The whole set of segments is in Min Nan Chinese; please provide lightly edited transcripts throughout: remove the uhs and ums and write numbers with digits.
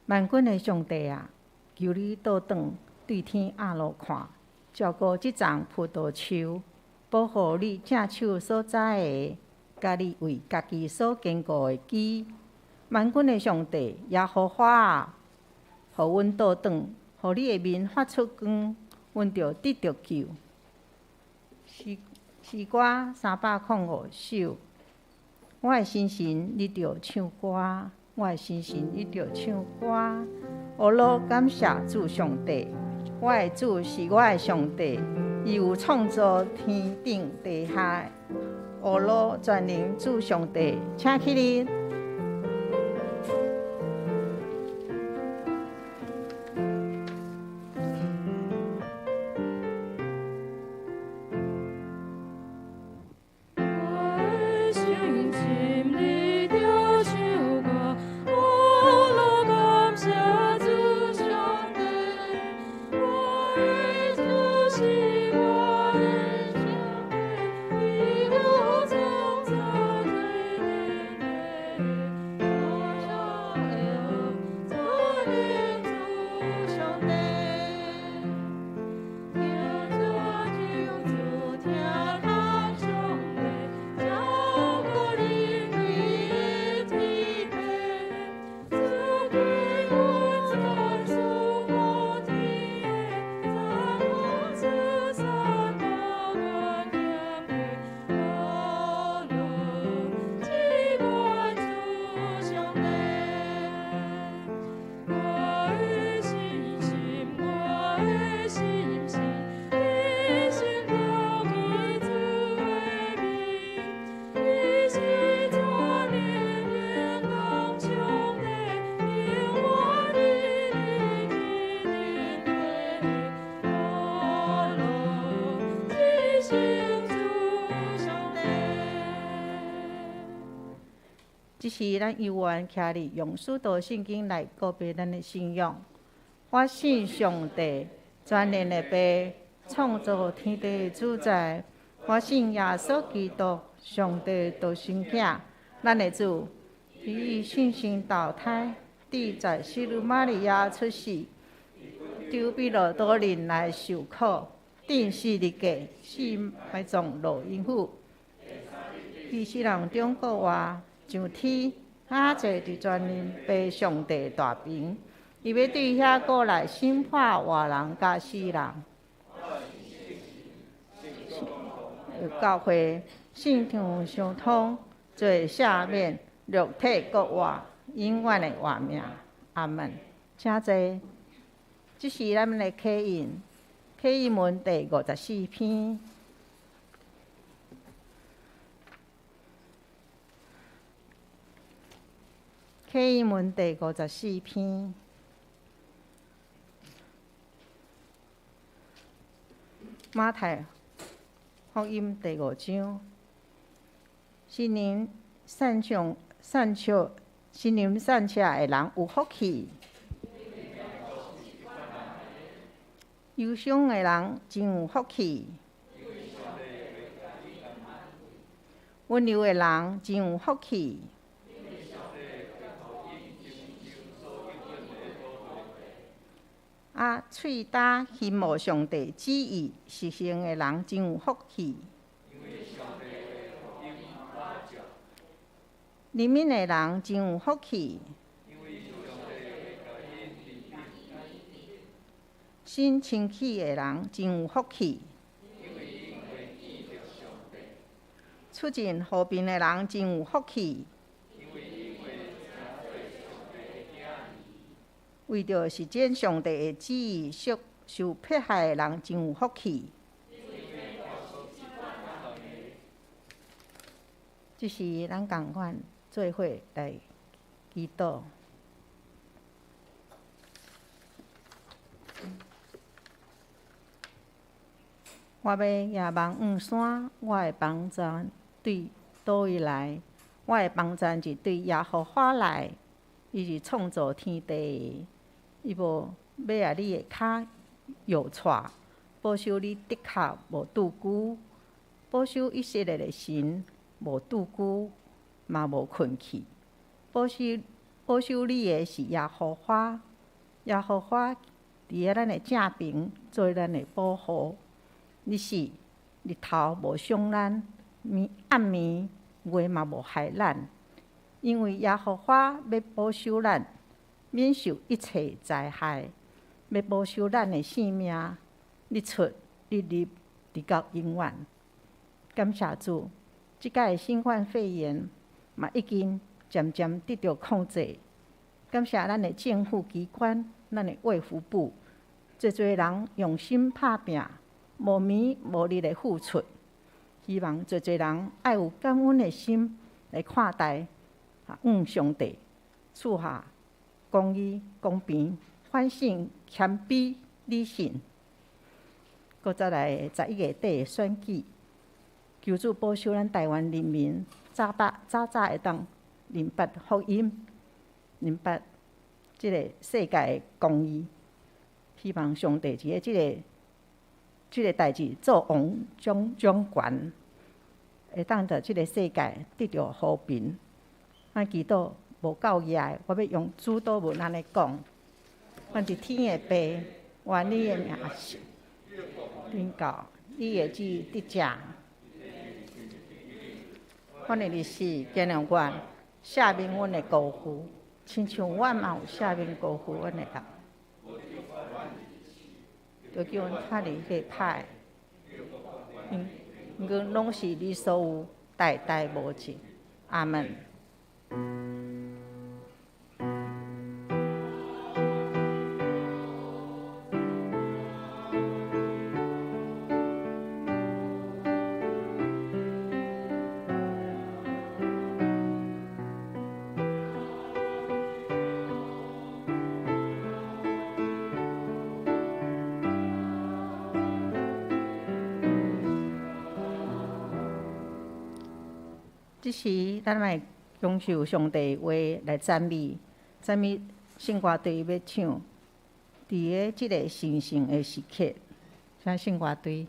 萬軍的上帝啊，求你倒轉對天壓落看，照顧這叢葡萄樹，保護你正手所栽的，佮你為家己所堅固的基。萬軍的上帝耶和華啊，予阮倒轉，予你的面發出光，阮就得著救。詩詩歌305首，我的心神你著唱歌，我的心神你著唱歌。呵咾感謝主上帝，我的主是我的上帝，伊有創造天頂地下。呵咾全能主上帝，請起立。這是咱猶原徛佇用使徒信經來告白咱的信仰。我信上帝，全能的父，創造天地的主宰。我信耶穌基督，上帝獨生囝，咱的主。伊以聖神投胎，佇在聖女瑪利亞出世，受彼拉多人來受苦，釘十字架，死埋葬落陰府，佇死人中復活，上天，啊坐佇全能父上帝大爿，伊欲對遐過來審判活人佮死人。教會聖徒相通，罪赦免，肉體復活，永遠的活命。阿門。請坐。這是咱們的啟應，啟應文第54篇。啟應文第54篇。馬太福音第5章。心靈善長善笑，心靈善赤的人有福氣。憂傷的人真有福氣。溫柔的人真有福氣。啊，喙焦欣慕上帝旨意實行的人真有福氣。憐憫的人真有福氣。心清氣的人真有福氣。促進和平的人真有福氣。為著實踐上帝的旨意，受受迫害的人真有福氣。這是咱仝款做伙來祈禱。我欲仰望向山，我的幫助對佗位來？我的幫助是對耶和華來，伊是創造天地的，伊無欲予你的跤搖掣，保守你的跤無拄龜，保守以色列的神無拄龜，嘛無睏去，保守保守你的是耶和華，耶和華佇咧咱的正爿做咱的保護。日時日頭無傷咱，暗暝月嘛無害咱，因為耶和華欲保守咱，免受一切災害，欲保守咱的性命，日出日入，直到永遠。感謝主，這擺的新冠肺炎嘛已經漸漸得著控制。感謝咱的政府機關，咱的衛福部，濟濟人用心拍拚，無暝無日的付出。希望濟濟人愛有感恩的心來看待，上帝賜下公義、公平、反省、謙卑、理性。閣再來11月底的選舉，求主保守咱台灣人民早早早早會當明白福音，明白這个世界的公義。希望上帝佇咧這个代誌做王掌掌權，會當佇這个世界得著和平。咱祈禱無夠額的，我欲用主禱文按呢講：阮佇天的父，願你的名聖到，你的旨意佇遮。阮的日時見諒阮，赦免阮的辜負，親像阮嘛有赦免辜負阮的人。著叫阮脫離彼歹，因為攏是你所有，代代無盡。阿門。這時，咱來享受上帝話來讚美，讚美聖歌隊欲唱，佇咧這个神聖的時刻，請聖歌隊。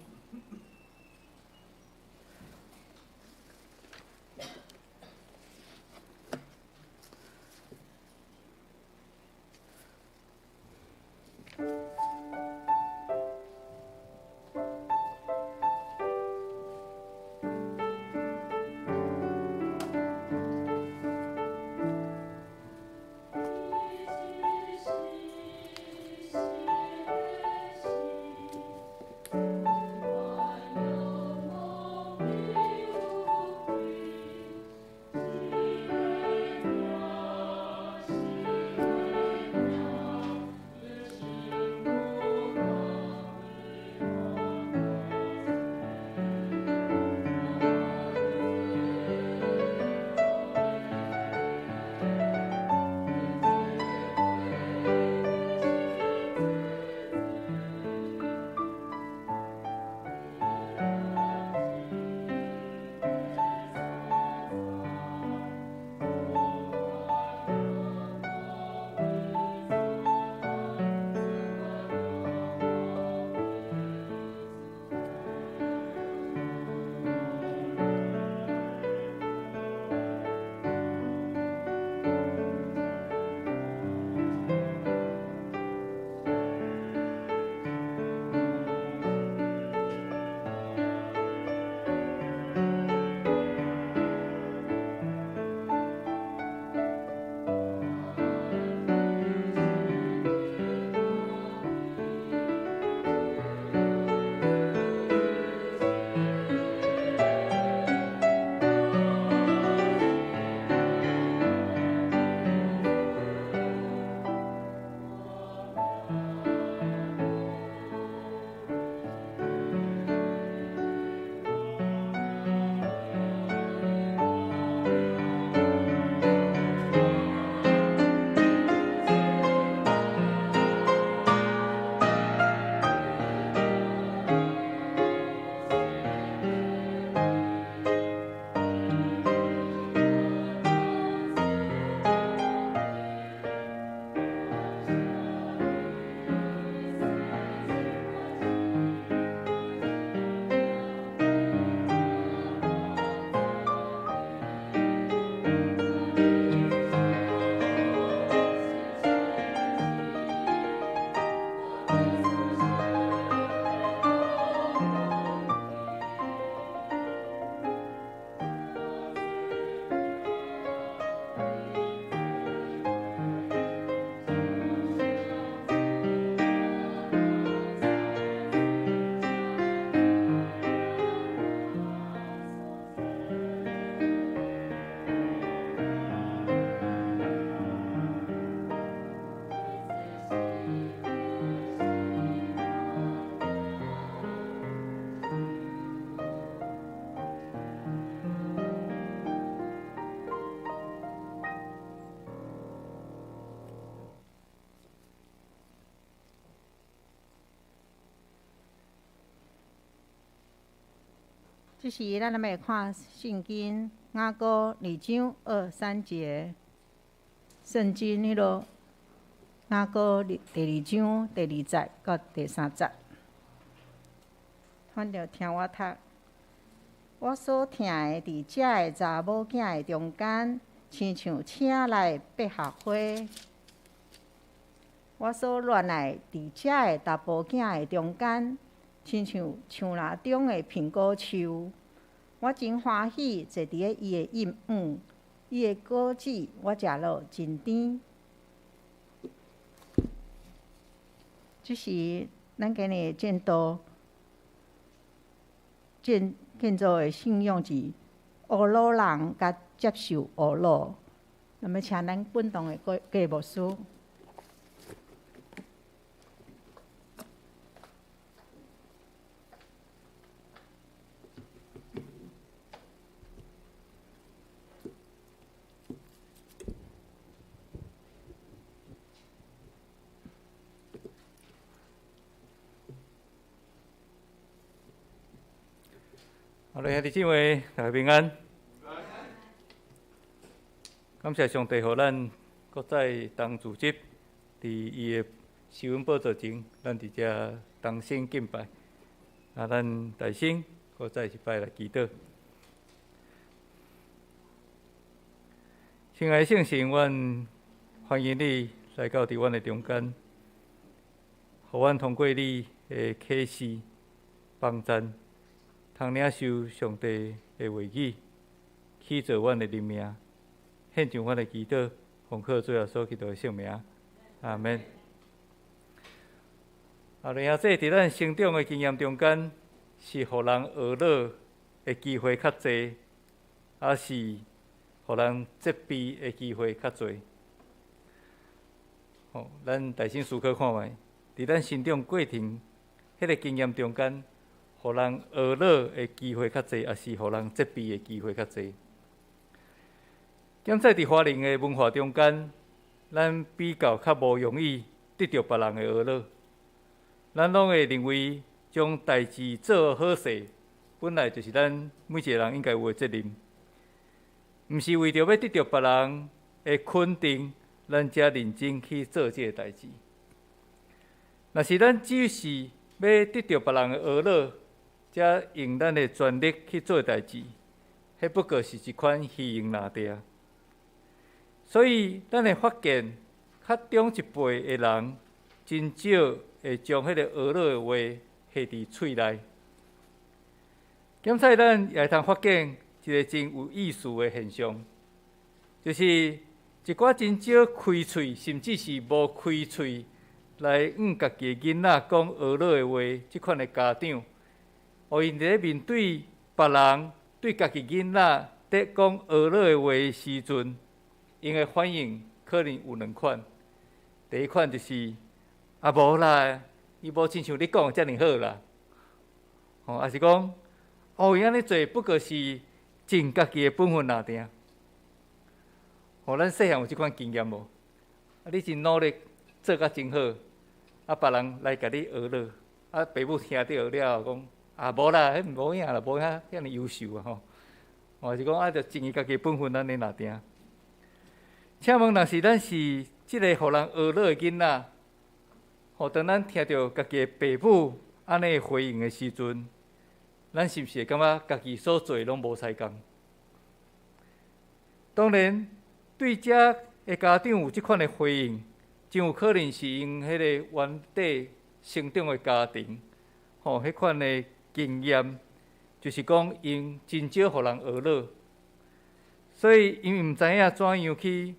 這時，咱來看聖經雅歌二章二三節，聖經彼落雅歌第二章第二節到第三節。反正聽我讀，我所疼的佇遮的查某囝的中間，親像車內百合花；我所戀愛佇遮的查埔囝的中間，親像樹林中的蘋果樹。我真歡喜坐佇咧伊的蔭向，伊的果子我食落真甜。這是咱今日證道。建建造的信仰是呵咾人佮接受呵咾。那麼，請咱本堂的郭郭牧師。好嘞，兄弟姊妹，大家平安。感謝上帝，予咱閣再同組織，佇伊的施恩寶座前，咱佇遮同心敬拜。啊，咱大聲閣再一擺來祈禱。親愛的聖神，阮歡迎你來到佇阮的中間，予阮通過你的啟示幫贊。通領受上帝的話語，起造阮的靈命，獻上阮的祈禱，奉靠主耶穌基督的聖名，阿門。啊，然後這佇咱成長的經驗中間，是予人呵咾的機會較濟，抑是予人責備的機會較濟？吼，咱大聲思考看覓，佇咱成長過程，彼個經驗中間，予人呵咾的機會較濟，抑是予人責備的機會較濟？兼且佇華人的文化中間，咱比較較無容易得著別人的呵咾。咱攏會認為將代誌做好勢，本來就是咱每一個人應該有的責任，毋是為著欲得著別人的肯定，咱才認真去做這個代誌。若是咱只是欲得著別人的呵咾，才用咱的全力去做代誌，彼不過是一款虛榮拿定。所以，咱會發現，較長一輩的人，真少會將彼个呵咾的話下佇喙內。兼且，咱也會通發現一个真有意思的現象，就是一寡真少開喙，甚至是無開喙來向家己的囡仔講呵咾的話，這款的家長，予𪜶佇咧面對別人對家己囡仔佇講呵咾的話的時陣，𪜶的反應可能有兩款。第一款就是啊，無啦，伊無親像你講的遮爾好啦。吼，抑是講，哦，伊按呢做不過是盡家己的本分爾定。吼，咱細漢有這款經驗無？啊，你真努力做甲真好，啊，別人來共你呵咾，啊，爸母聽著了後講，啊，無啦，彼無影啦，無遐遐爾優秀啊吼。抑是講啊，就盡伊家己的本分按呢爾定。請問，若是咱是這个予人呵咾的囡仔，吼，當咱聽著家己的爸母按呢回應的時陣，咱是毋是會感覺家己所做的攏無彩工？當然，對遮的家長有這款的回應，真有可能是𪜶彼个原底成長的家庭，吼，彼款的經驗，就是講𪜶真少予人呵咾，所以𪜶毋知影怎樣去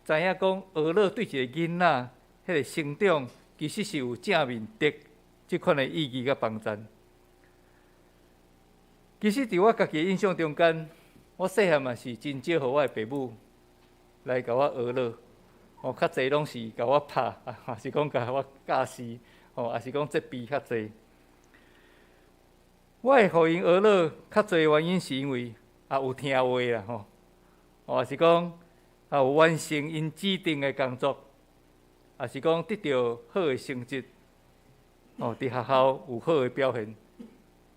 知影講呵咾對一个囡仔彼个成長，其實是有正面的這款的意義佮幫贊。其實，佇我家己的印象中間，我細漢嘛是真少予我的爸母來共我呵咾，哦，較濟攏是共我拍，啊，抑是講共我教示，吼，抑是講責備較濟。我會予𪜶呵咾較濟原因是因為啊有聽話啦，吼，抑是講啊有完成𪜶指定的工作，抑是講得著好的成績，哦，佇學校有好的表現，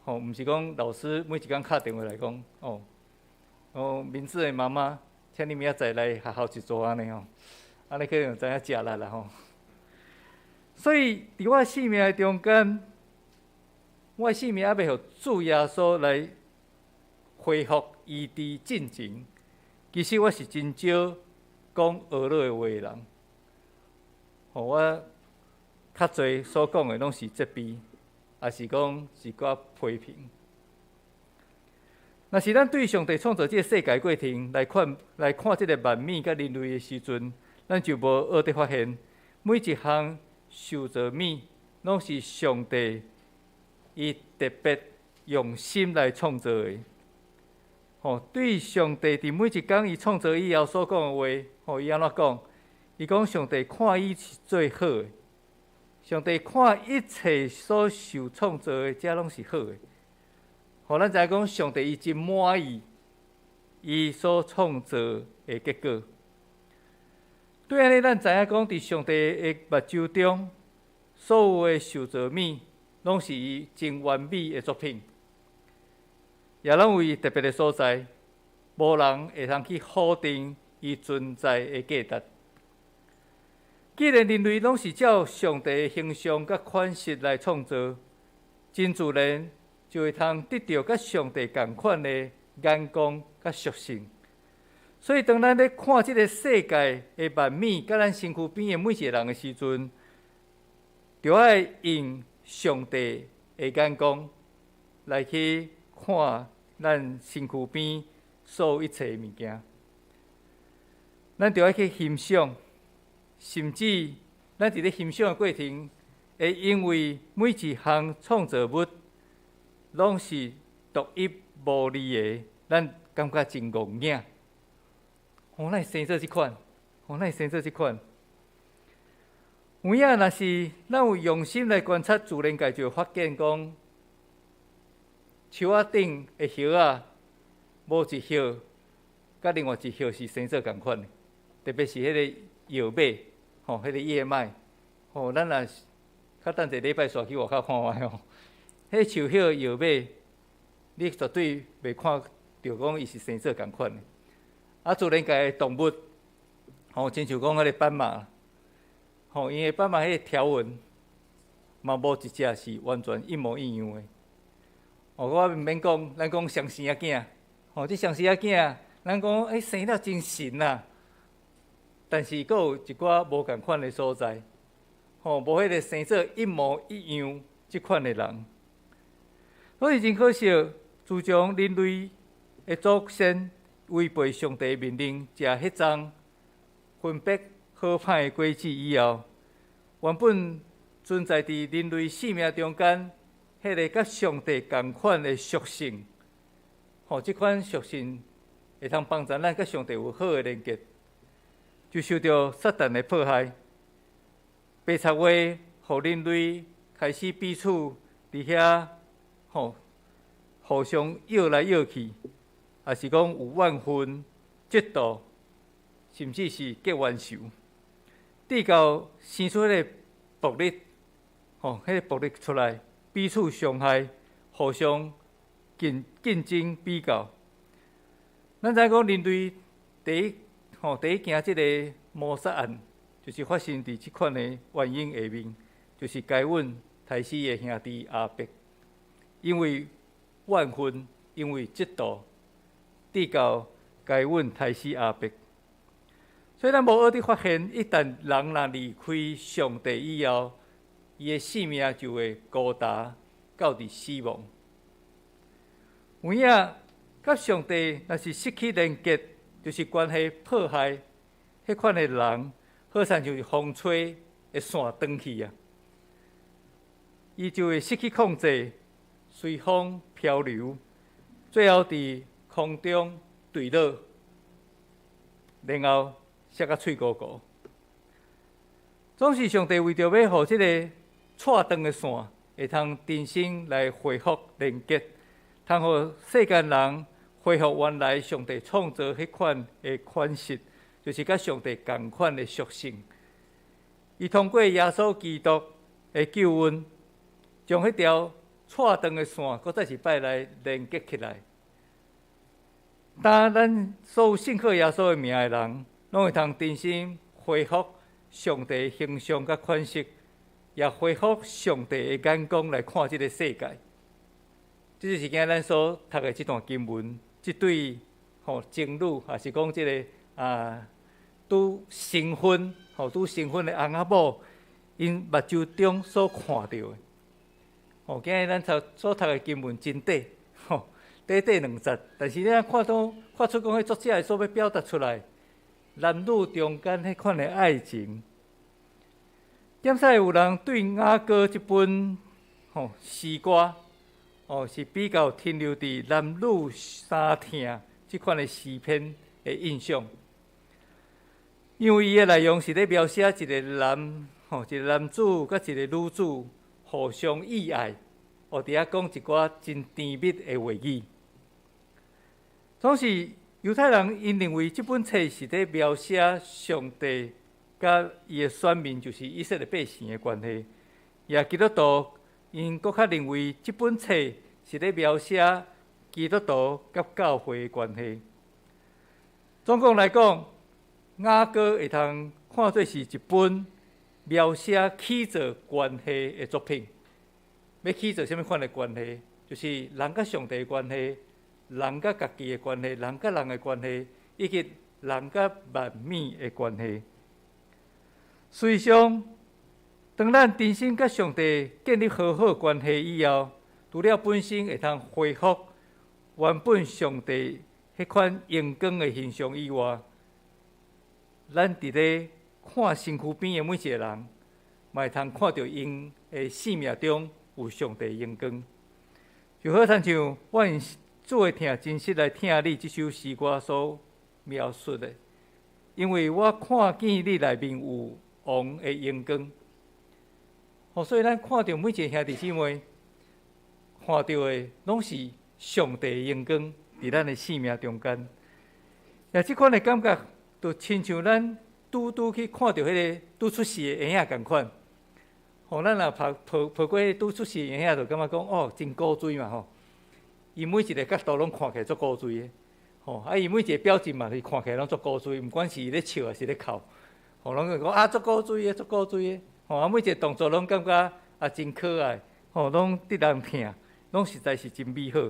吼，毋是講老師每一工敲電話來講，哦，哦，明志的媽媽，請你明仔載來學校一撮按呢吼，按呢可能知影食力啦吼。所以佇我生命的中間，我的生命猶未予主耶穌來恢復醫治進前，其實我是真少講呵咾的話的人。吼，我較濟所講的攏是責備，抑是講一寡批評。若是咱對上帝創造這個世界過程來看，來看這個萬物佮人類的時陣，咱就無學得發現，每一項受造物攏是上帝伊特別用心來創造的。吼，對上帝佇每一工伊創造以後所講的話，吼，伊按怎講？伊講上帝看伊是最好的。上帝看一切所受創造的，這攏是好的。予咱知影講，上帝伊真滿意伊所創造的結果。對按呢，咱知影講，佇上帝的目睭中，所有的受造物攏是伊真完美的作品，也攏有伊特別的所在，無人會通去否定伊存在的價值。既然人類攏是照上帝的形象佮款式來創造，真自然就會通得著佮上帝仝款的眼光佮屬性。所以，當咱咧看這個世界的萬物，佮咱身軀邊的每一個人的時陣，就愛用上帝的眼光來去看咱身軀邊所有一切的物件。咱就愛去欣賞，甚至咱佇咧欣賞的過程，會因為每一項創造物攏是獨一無二的，咱感覺真戇影。哦，哪會生做這款？哦，哪會生做這款？有影若是咱有用心來觀察自然界，就會發現講，樹仔頂的葉仔，無一葉，佮另外一葉是生做仝款的。特別是彼个葉尾，吼，彼个葉脈，吼，咱若是較等一個禮拜煞去外口看覓吼，彼樹葉的葉尾，你絕對袂看著講伊是生做仝款的。啊，自然界的動物，吼，親像講彼個斑馬，吼，𪜶的斑馬彼个條紋，嘛無一隻是完全一模一樣的。哦，我毋免講，咱講雙生仔囝，吼，這雙生仔囝，咱講欸生了真神啊，但是閣有一寡無仝款的所在，吼，無彼个生做一模一樣這款的人。所以真可惜，自從人類的祖先違背上帝命令，食彼欉分別好歹的果子以後，原本存在佇人類生命中間，彼个佮上帝仝款的屬性，吼，這款屬性會通幫助咱佮上帝有好的連結，就受著撒旦的迫害，白賊話，予人類開始彼此佇遐，吼，互相拗來拗去，抑是講有怨恨、嫉妒，甚至是結冤仇，直到生出彼個暴力，吼，彼個暴力出來，彼此傷害，互相競競爭比較。咱知影講人類第一，吼，第一件這個謀殺案，就是發生佇這款的原因下面，就是該隱刣死伊的兄弟亞伯，因為怨恨，因為嫉妒，直到該隱刣死亞伯。所以咱無學得發現，一旦人若離開上帝以後，伊的生命就會孤單到佇死亡。有影，佮上帝若是失去連結，就是關係破壞，彼款的人，好親像是風吹的線斷去啊，伊就會失去控制，隨風漂流，最後佇空中墜落，然後摔甲碎糊糊。總是上帝為著欲予這个掣斷的線會通重新來恢復連結，通予世間人恢復原來上帝創造彼款的款式，就是佮上帝仝款的屬性。伊通過耶穌基督的救恩，將彼條掣掣斷的線，閣再一擺來連結起來。當咱所有信靠耶穌的名的人，攏會通重新恢復上帝形象佮款式，也恢復上帝的眼光來看這个世界。這就是今仔咱所讀的這段經文，這對吼情侶，抑是講這个啊，拄新婚吼拄新婚的翁仔某，𪜶目睭中所看著的。吼，今仔咱讀所讀的經文真短，吼，短短兩節，但是你若看到看出講，彼作者所欲表達出來，男女中間彼款的愛情。減使有人對雅歌這本吼詩歌，哦是比較停留佇男女相疼這款的詩篇的印象，因為伊的內容是咧描寫一個男吼一個男子佮一個女子互相意愛，哦佇遐講一寡真甜蜜的話語。總是猶太人𪜶認為這本冊是咧描寫上帝佮伊的選民，就是以色列百姓的關係。也基督徒𪜶閣較認為這本冊是咧描寫基督徒佮教會的關係。總共來講，雅歌會通看做是一本描寫起造關係的作品。欲起造啥物款的關係？就是人佮上帝的關係。人佮家己的關係，人佮人的關係，以及人佮萬物的關係。事實上，當咱真心佮上帝建立和好關係以後，除了本身會通恢復原本上帝彼款榮光的形象以外，咱佇咧看身軀邊的每一個人，嘛會通看著𪜶的生命中有上帝榮光。就好親像我用主的疼真實來疼你這首詩歌所描述的，因為我看見你內面有王的榮光。哦，所以咱看著每一個兄弟姊妹，看著的攏是上帝的榮光佇咱的生命中間。也這款的感覺，就親像咱拄拄去看著彼个拄出世的嬰仔仝款。吼，咱若抱抱抱過拄出世的嬰仔，就感覺講哦，真古錐嘛吼。伊每一个角度攏看起來足古錐的，吼！啊，伊每一个表情嘛是看起來攏足古錐，毋管是伊咧笑抑是咧哭，吼，攏講啊足古錐的，足古錐的，吼！啊，每一个動作攏感覺啊真可愛，吼，攏得人疼，攏實在是真美好。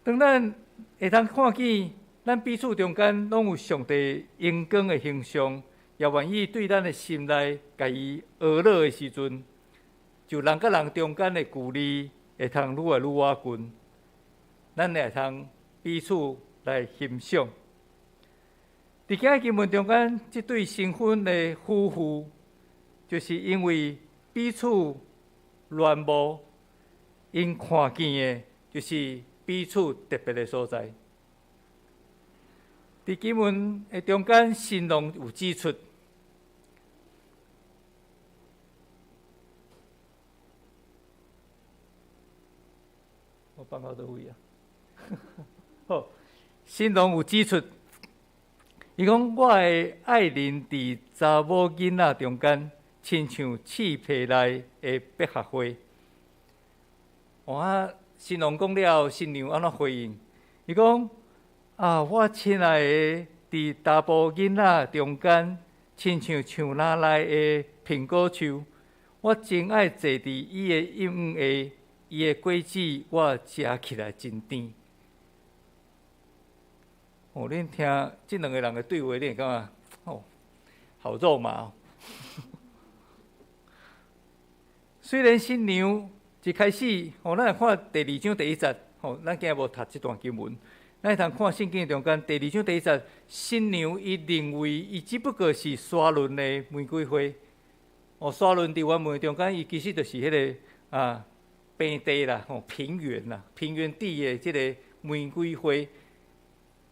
當咱會通看見咱彼此中間攏有上帝榮光的形象，也願意對咱的心內共伊呵咾的時陣，就人佮人中間的距離會通愈來愈倚近，咱會通彼此來欣賞。佇今仔經文中間，這對新婚的夫婦，就是因為彼此戀慕，𪜶看見的，就是彼此特別的所在。佇經文的中間，新郎有指出。我放到佗位啊？好，新郎有指出，伊講我的愛人佇查某囡仔中間，親像刺皮內的百合花。哦，新郎講了，新娘按怎回應？伊講啊，我親愛的佇查埔囡仔中間，親像樹林內的蘋果樹，我真愛坐佇伊的蔭下。伊的果子我食起來真甜。哦，恁聽這兩個人的對話，你會感覺哦，好肉麻哦。雖然新娘一開始，哦，咱來看第二章第一節，吼，咱今仔無讀這段經文，咱會通看聖經中間第二章第一節，新娘伊認為伊只不過是沙崙的玫瑰花。哦，沙崙佇原文中間，伊其實就是彼个啊。平地啦，吼，平原啦，平原地的這个玫瑰花。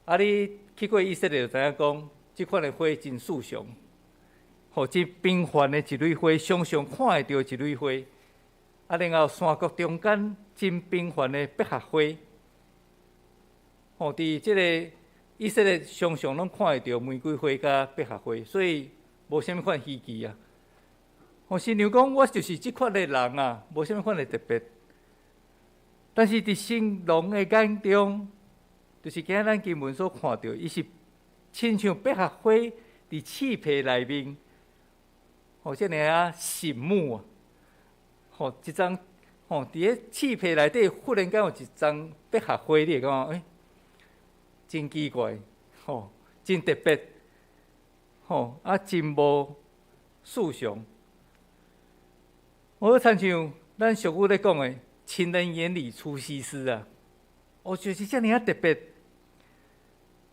啊，你去過以色列就知影講，這款的花真素常，吼，真平凡的一蕊花，常常看會著一蕊花。啊，然後山谷中間真平凡的百合花，吼，佇這个以色列常常攏看會著玫瑰花佮百合花，所以無啥物款稀奇啊。吼，新娘講，我就是這款的人啊，無啥物款的特別。但是佇新郎的眼中，就是今仔咱經文所看著，伊是親像百合花佇翅皮內面，吼，遮爾仔醒目啊！吼，一叢吼，佇咧翅皮內底，忽然間有一叢百合花，你會感覺欸，真奇怪，吼，真特別，吼，啊，真無尋常。我親像咱俗語咧講的，情人眼裡出西施啊！哦，就是遮爾仔特別。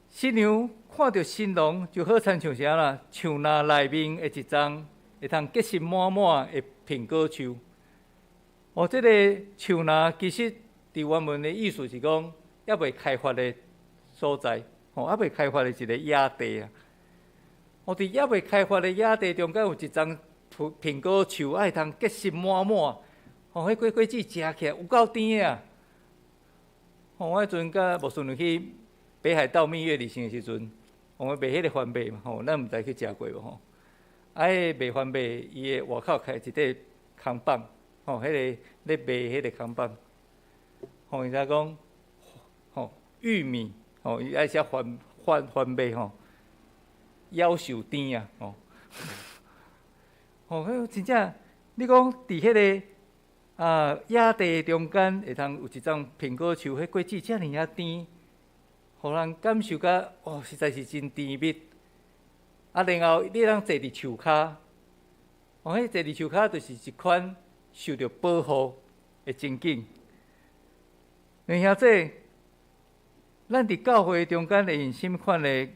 新娘看著新郎，就好親像啥啦？樹林內面的一叢會通結實滿滿的蘋果樹。哦，這个樹林其實佇原文的意思是講，猶未開發的所在，吼，猶未開發的一个野地啊。哦，佇猶未開發的野地中間有一叢蘋果樹，啊，會通結實滿滿。吼，彼果果子食起來有夠甜的啊！吼，我彼陣佮牧師娘去北海道蜜月旅行的時陣，我們賣彼个番麥嘛，吼，咱毋知去食過無吼？啊，彼個賣番麥，伊的外口開一塊看板，吼，彼个咧賣彼个看板，吼，伊就講，吼，玉米，吼，伊愛寫番麥吼，夭壽甜啊，吼，吼，彼真正，你講佇彼个啊，野地中間會通有一叢蘋果樹，彼果子遮爾仔甜，予人感受甲哦，實在是真甜蜜。啊，然後你通坐佇樹跤，哦，彼坐佇樹跤就是一款受著保護的情景。兩兄弟，咱佇教會中間會用啥物款的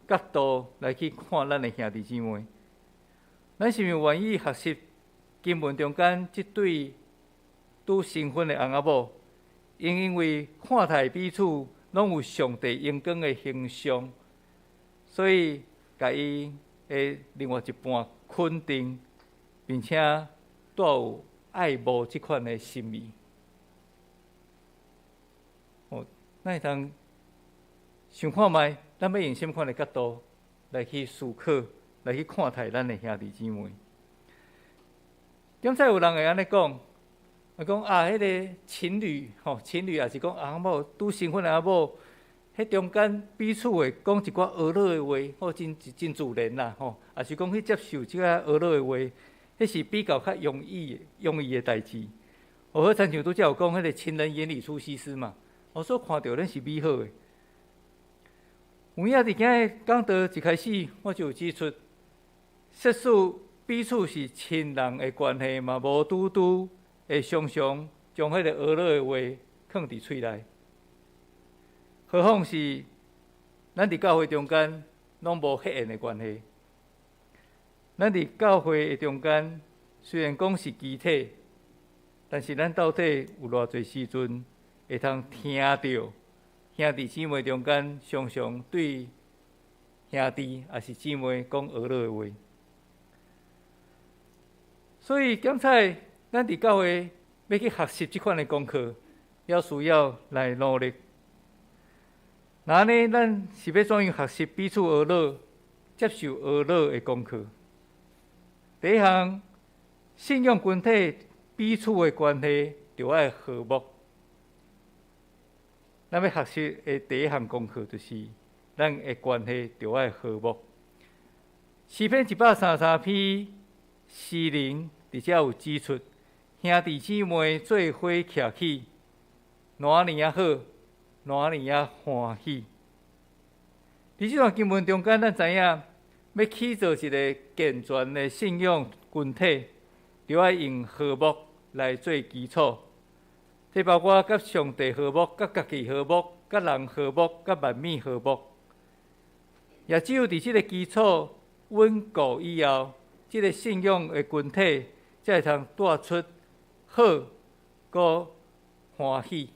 角度來去看咱的兄弟姊妹？咱是毋是願意學習經文中間這對拄新婚的翁仔某？𪜶因為看待彼此攏有上帝榮光的形象，所以共伊的另外一半肯定，並且帶有愛慕這款的心意。哦，咱會當想看覓，咱欲用啥物款的角度來去思考，來去看待咱的兄弟姊妹？點解有人會按呢講？啊，講啊，彼个情侶吼，情侶也是講翁某拄新婚的翁某，彼中間彼此會講一寡呵咾的話，吼，真真自然啦，吼，也是講去接受這个呵咾的話，彼是比較較容易容易的代誌。哦，好親像拄才有講，彼个情人眼裡出西施嘛，我所看著咱是美好的。有影佇今日講道一開始，我就有指出，即使彼此是親人的關係嘛，無拄拄會常常將彼个呵咾的話囥佇喙內。何況是咱佇教會中間攏無血緣的關係。咱佇教會的中間雖然講是肢體，但是咱到底有偌濟時陣會通聽著兄弟姊妹中間常常對兄弟抑是姊妹講呵咾的話？所以，檢採咱佇教會欲去學習這款的功課，猶需要來努力。若按呢，咱是欲怎樣學習彼此呵咾、接受呵咾的功課？第一項，信仰群體彼此的關係著愛和睦。咱欲學習的第一項功課，就是咱的關係著愛和睦。詩篇133篇，詩人佇遮有指出，兄弟姊妹做伙徛起，偌爾仔好，偌爾仔歡喜。佇這段經文中間，咱知影，欲起造一个健全的信仰群體，著愛用和睦來做基礎。這包括佮上帝和睦、佮家己和睦、佮人和睦、佮萬物和睦。也只有佇這个基礎穩固以後，這个信仰的群體才會通帶出好閣歡喜，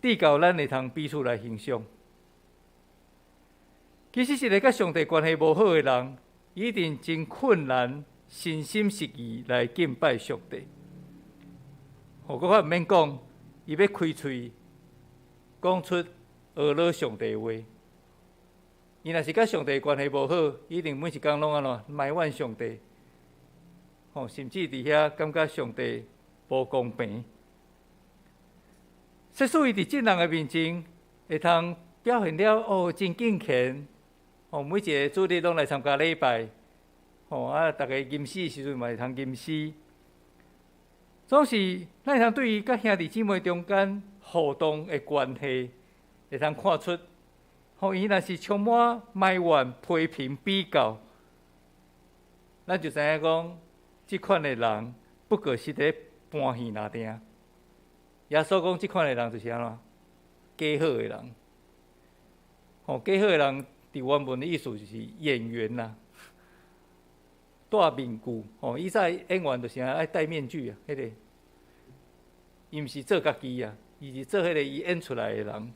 直到咱會通彼此來欣賞。其實，一个佮上帝關係無好的人，一定真困難，真心實意來敬拜上帝。哦，閣較毋免講，伊欲開喙講出呵咾上帝的話。伊若是佮上帝關係無好，一定每一工攏按怎埋怨上帝，吼，甚至佇遐感覺上帝無公平。即使伊佇眾人的面前會通表現了哦，真敬虔，哦，每一个主日攏來參加禮拜，吼啊，逐家吟詩時陣嘛會通吟詩。總是咱會通對伊佮兄弟姊妹中間互動的關係，會通看出，吼，伊若是充滿埋怨、批評、比較，咱就知影講，這款的人不過是佇扮戲爾定。耶穌講，這款的人就是按怎？假好的人。吼，假好的人，佇原文的意思就是演員啦，戴面具。吼，以前演員就是愛戴面具啊，彼個，伊毋是做家己啊，伊是做彼個伊演出來的人。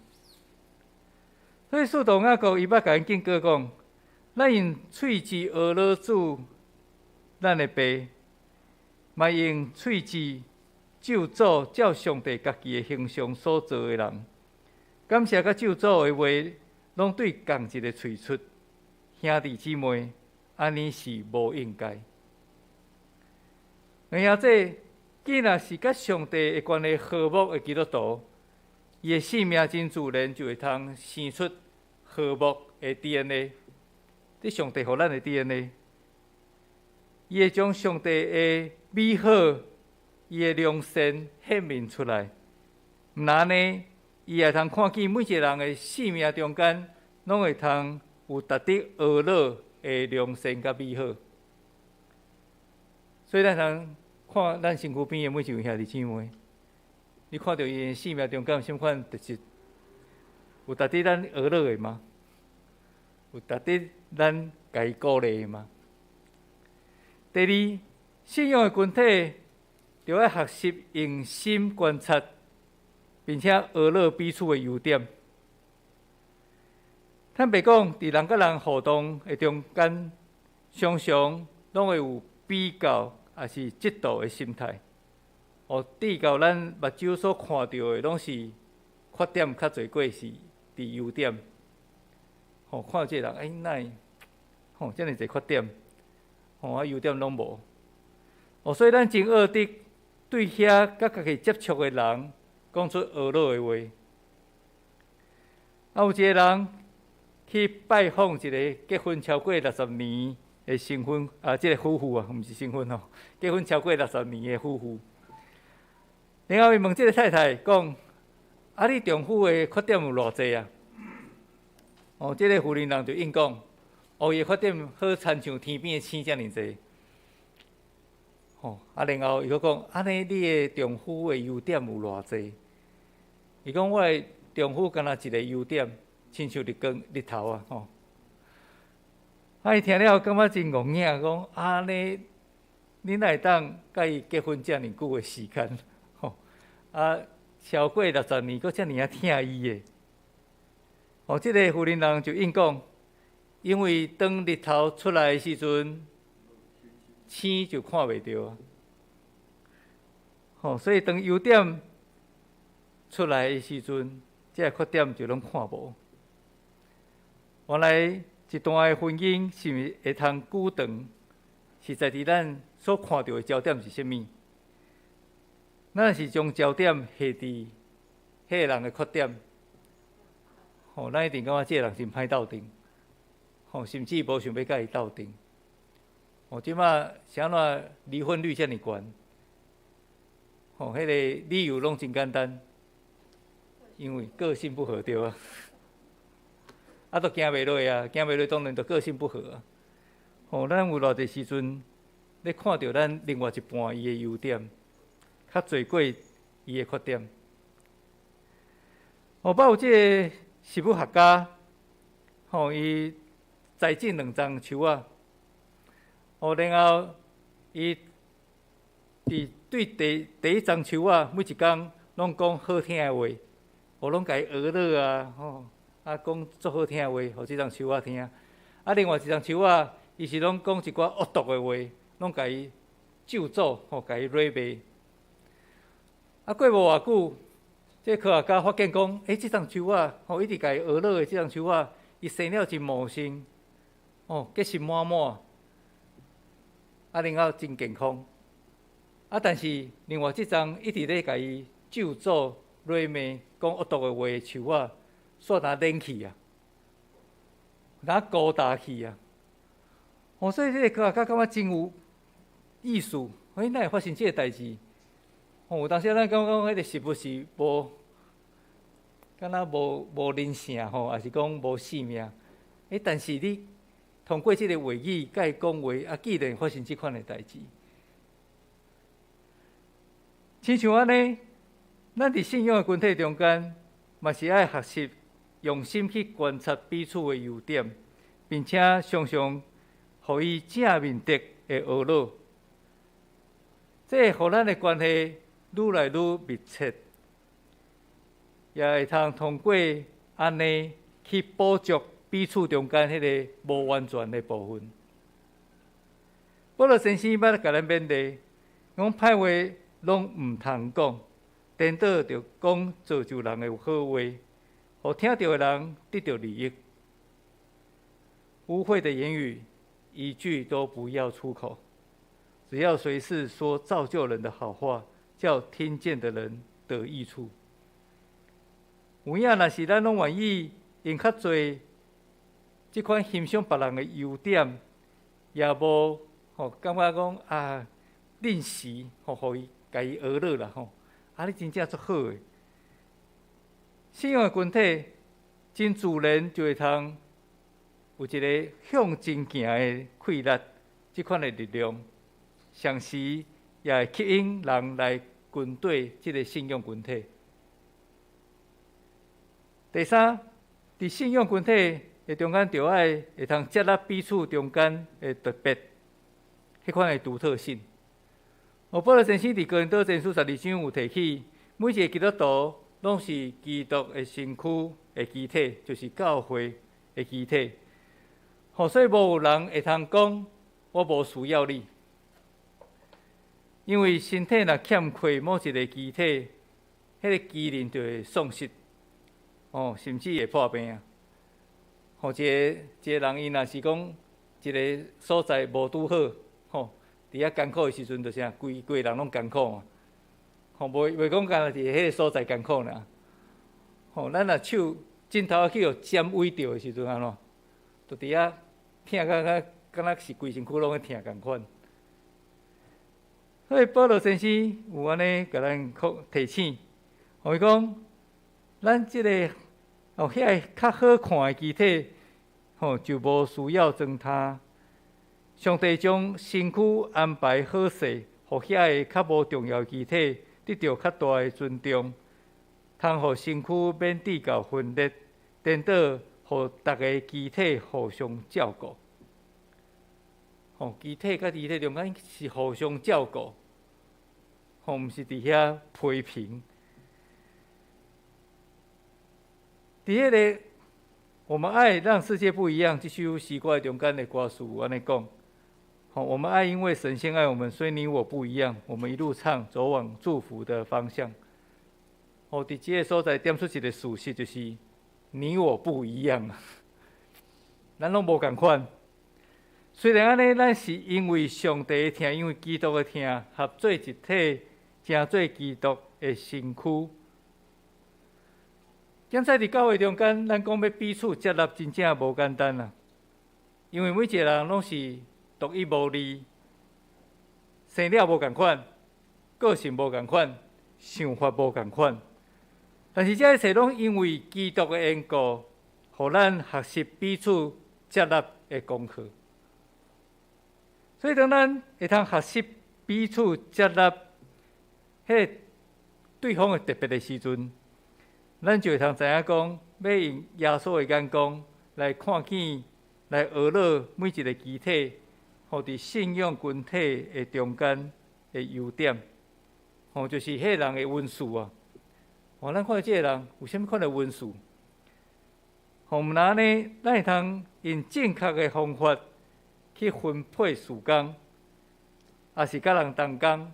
所以使徒雅各伊欲共𪜶警告講，咱用喙舌呵咾主咱的爸，嘛用喙舌咒詛照上帝家己的形象所造的人。感謝佮咒詛的話，攏對仝一個喙出。兄弟姊妹，按呢是無應該。兩兄弟，既若是佮上帝的關係和睦的基督徒，伊的性命真自然就會通生出和睦的 DNA，這上帝予咱的 DNA，伊會將上帝的美好、伊的良善顯明出來。毋但按呢，伊會通看見每一個人的性命中間，攏會通有值得呵咾的良善佮美好。所以咱通看咱身軀邊的每一位兄弟姊妹，你看著伊的性命中間有啥物款特質？有值得咱呵咾的嗎？有值得咱共伊鼓勵的嗎？第二，信仰的群體著愛學習用心觀察，並且呵咾彼此的優點。坦白講，佇人佮人互動的中間，常常攏會有比較，抑是嫉妒的心態。哦，至到咱目睭所看著的，攏是缺點較濟過是佇優點。吼，看這個人，欸，哪會吼遮爾濟缺點，吼啊優點攏無。哦，所以咱真學得對遐佮家己接觸的人講出呵咾的話。啊，有一个人去拜訪一个結婚超過60年的新婚啊，這个夫婦啊，毋是新婚吼，結婚超過六十年的夫婦。然後伊問這个太太講：啊，你丈夫的缺點有偌濟啊？哦，這个婦人人就應講：哦，伊的缺點好親像天邊的星遮爾濟。吼，啊，然後伊閣講：按呢，你的丈夫的優點有偌濟？伊講我的丈夫干焦一个優點，親像日光日頭啊！吼，啊，伊聽了感覺真戇影，講按呢，你哪會當佮伊結婚遮爾久的時間？吼，啊，超過六十年，閣遮爾仔疼伊的。哦，這个婦人人就應講，因為當日頭出來的時陣，星就看袂著啊。吼，所以當優點出來的時陣，這个缺點就攏看無。原來一段的婚姻是毋是會通久長，是在佇咱所看著的焦點是啥物？咱是將焦點下佇彼个人的缺點，吼，咱一定感覺這个人真歹鬥陣，吼，甚至無想欲佮伊鬥陣。吼，這馬是按怎離婚率遮爾懸？吼，彼个理由攏真簡單，因為個性不合對啊。啊，都行袂落啊，行袂落，當然就個性不合啊。吼，咱有偌濟時陣，咧看著咱另外一半伊的優點，較濟過伊的缺點。哦，捌有這个植物學家，吼，伊栽種兩欉樹仔，哦，然後伊佇對第一欉樹仔，每一工攏講好聽的話，哦，攏共伊呵咾啊，吼，啊，講足好聽的話，予這欉樹仔聽。啊，另外一欉樹仔，伊是攏講一寡惡毒的話，攏共伊咒詛，吼，共伊辱罵。啊，過無偌久，這科學家發現講，欸，這欉樹仔，吼，一直共伊呵咾的這欉樹仔，伊生了真茂盛，哦，結實滿滿，啊，然後真健康。啊，但是另外這欉一直咧共伊咒詛、謾罵、講惡毒的話的樹仔，煞若冷去啊，若孤單去啊。哦，所以這個科學家感覺真有意思。欸，哪會發生這個代誌？哦，有當時咱感覺講彼個食物是無，敢若無靈性吼，抑是講無生命？欸，但是你通過這個話語共伊講話，啊，竟然發生這款的代誌。親像按呢，咱佇信仰的群體中間，嘛是愛學習用心去觀察彼此的優點，並且常常予伊正面的會學落。這會予咱的關係愈來愈密切，也會通通過按呢去補足彼此中間彼个無完全的部分。保羅先生捌共咱勉勵，講歹話攏毋通講，顛倒著講造就人的好話，予聽著的人得著利益。污穢的言語，一句都不要出口，只要隨時說造就人的好話，叫聽見的人得益處。有影若是咱攏願意用較濟這款欣賞別人的優點，也無吼感覺講啊，吝嗇吼，予伊共伊學落啦吼，啊，你真正足好的。信仰的群體真自然就會通有一个向前行的氣力，這款的力量，同時也會吸引人來跟綴這个信仰群體。第三，佇信仰群體的中間，著愛會通接納彼此中間的特別，彼款的獨特性。哦，保羅先生佇哥林多前書12章有提起，每一个基督徒攏是基督的身軀的肢體，就是教會的肢體。吼，所以無有人會通講我無需要你，因為身體若欠缺某一个肢體，彼个機能就會喪失，哦，甚至會破病啊。吼，一個一個人伊若是講一个所在無拄好，吼，佇遐艱苦的時陣，就是啥，規規人攏艱苦嘛。吼，袂袂講干焦佇彼个所在艱苦爾。吼，咱若手指頭去予針崴著的時陣按怎？就佇遐疼甲甲，敢若是規身軀攏咧疼仝款。所以保羅先生有按呢共咱提醒，予伊講，咱這个哦，遐个較好看的肢體，吼，就無需要裝他。上帝將身軀安排好勢，予遐個較無重要的肢體得著較大的尊重，通予身軀免致到分裂，顛倒予逐个肢體互相照顧。吼，肢體佮肢體中間是互相照顧，吼，毋是佇遐批評。佇彼个我們愛讓世界不一樣，這首詩歌中間的歌詞有按呢講。好，我們愛，因為神先愛我們，所以你我不一樣。我們一路唱，走往祝福的方向。哦，佇這个所在點出一个事實，就是你我不一樣啊。咱攏無仝款。雖然按呢，咱是因為上帝的疼，因為基督的疼，合做一體，成做基督的身軀。現在佇教會中間，咱講欲彼此接納，真正無簡單啊！因為每一个人攏是獨一無二，生了無仝款，個性無仝款，想法無仝款。但是這一切攏因為基督的緣故，予咱學習彼此接納的功課。所以當咱會通學習彼此接納，彼个對方的特別的時陣，咱就會通知影講，欲用耶穌的眼光來看見、來學落每一个肢體，予佇信仰群體的中間的優點，吼，就是彼个人的恩賜啊。哦，咱看這个人有啥物款的恩賜？吼，毋若按呢，咱會通用正確的方法去分配事工，抑是佮人同工，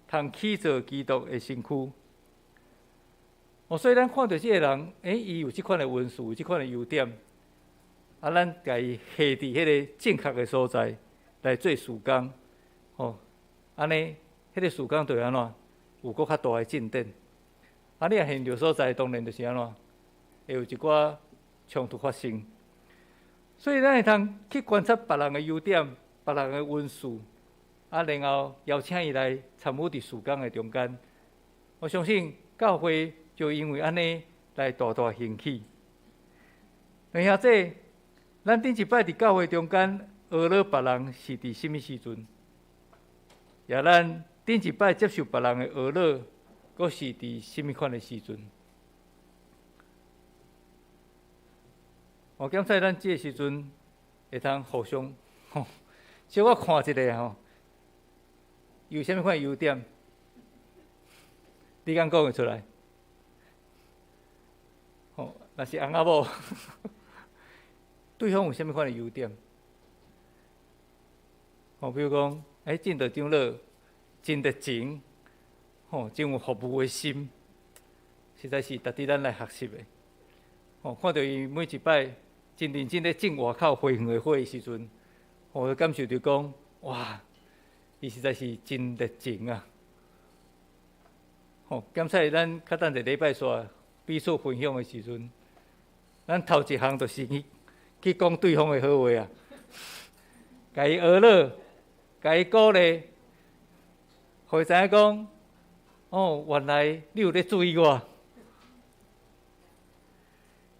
通起造基督的身軀。哦，所以咱看著這个人，欸，伊有這款的恩賜，有這款的優點，啊，咱共伊下佇彼个正確的所在來做事工，吼，按呢，彼個事工就會按怎？有閣較大的進展。啊，你若現著所在，當然就是按怎？會有一寡衝突發生。所以咱會通去觀察別人的優點，別人的恩賜，啊，然後邀請伊來參與佇事工的中間。我相信教會就因為按呢來大大興起。兩兄弟，咱頂一擺佇教會中間呵咾別人是佇啥物時陣？也咱頂一擺接受別人的呵咾，閣是佇啥物款的時陣？我檢查咱這个時陣會通互相吼，小可看一下吼，有啥物款優點？你敢講會出來？吼，若是翁仔某，對方有啥物款的優點？吼，比如講，欸，進道長老真熱情，吼，真有服務的心，實在是值得咱來學習的。吼，看著伊每一擺真認真咧種外口花園的花的時陣，我就感受著講，哇，伊實在是真熱情啊！吼，檢查咱較等一禮拜煞彼此分享的時陣，咱頭一項就是去去講對方的好話啊，共伊呵咾，共伊鼓勵，予伊知影講，哦，原來你有咧注意我。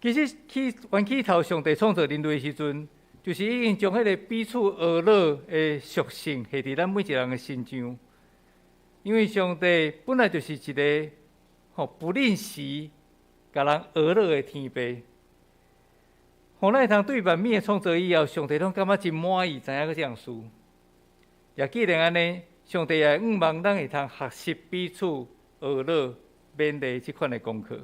其實起原起頭，上帝創造人類的時陣，就是已經將彼個彼此呵咾的屬性下佇咱每一個人的身上。因為上帝本來就是一個吼不吝惜共人呵咾的天父。予咱會通對萬物的創造以後，上帝攏感覺真滿意，知影閣這項事。也既然按呢，上帝也向望咱會通學習彼此呵咾勉勵這款的功課。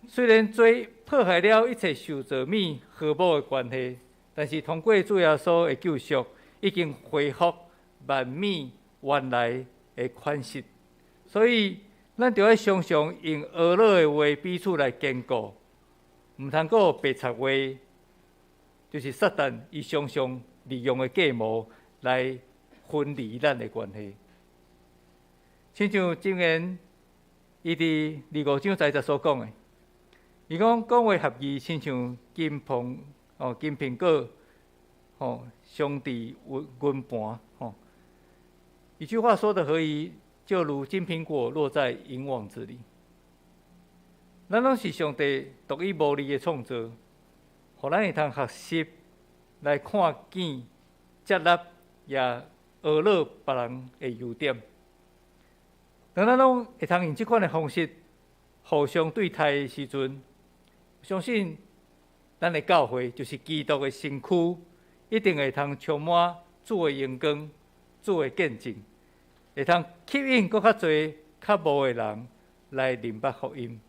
雖然罪破壞了一切受造物和睦的關係，但是通過主耶穌的救贖，已經恢復萬物原來的款式。所以，咱著愛常常用呵咾的話彼此來堅固，毋通閣予白賊話，就是撒旦伊常常利用的計謀來分離咱的關係。親像箴言，伊佇25章10節所講的。伊講講話合宜，親像金蘋哦，金蘋果哦，鑲佇銀銀盤吼。一句話說得合宜，就如金蘋果落在銀網子裡。咱攏是上帝獨一無二的創造，予咱會通學習來看見、接納也呵咾別人的優點。當咱攏會通用這款的方式互相對待的時陣，相信咱的教會就是基督的身軀，一定會通充滿主的榮光、主的見證，會通吸引閣較濟較無的人來認捌福音。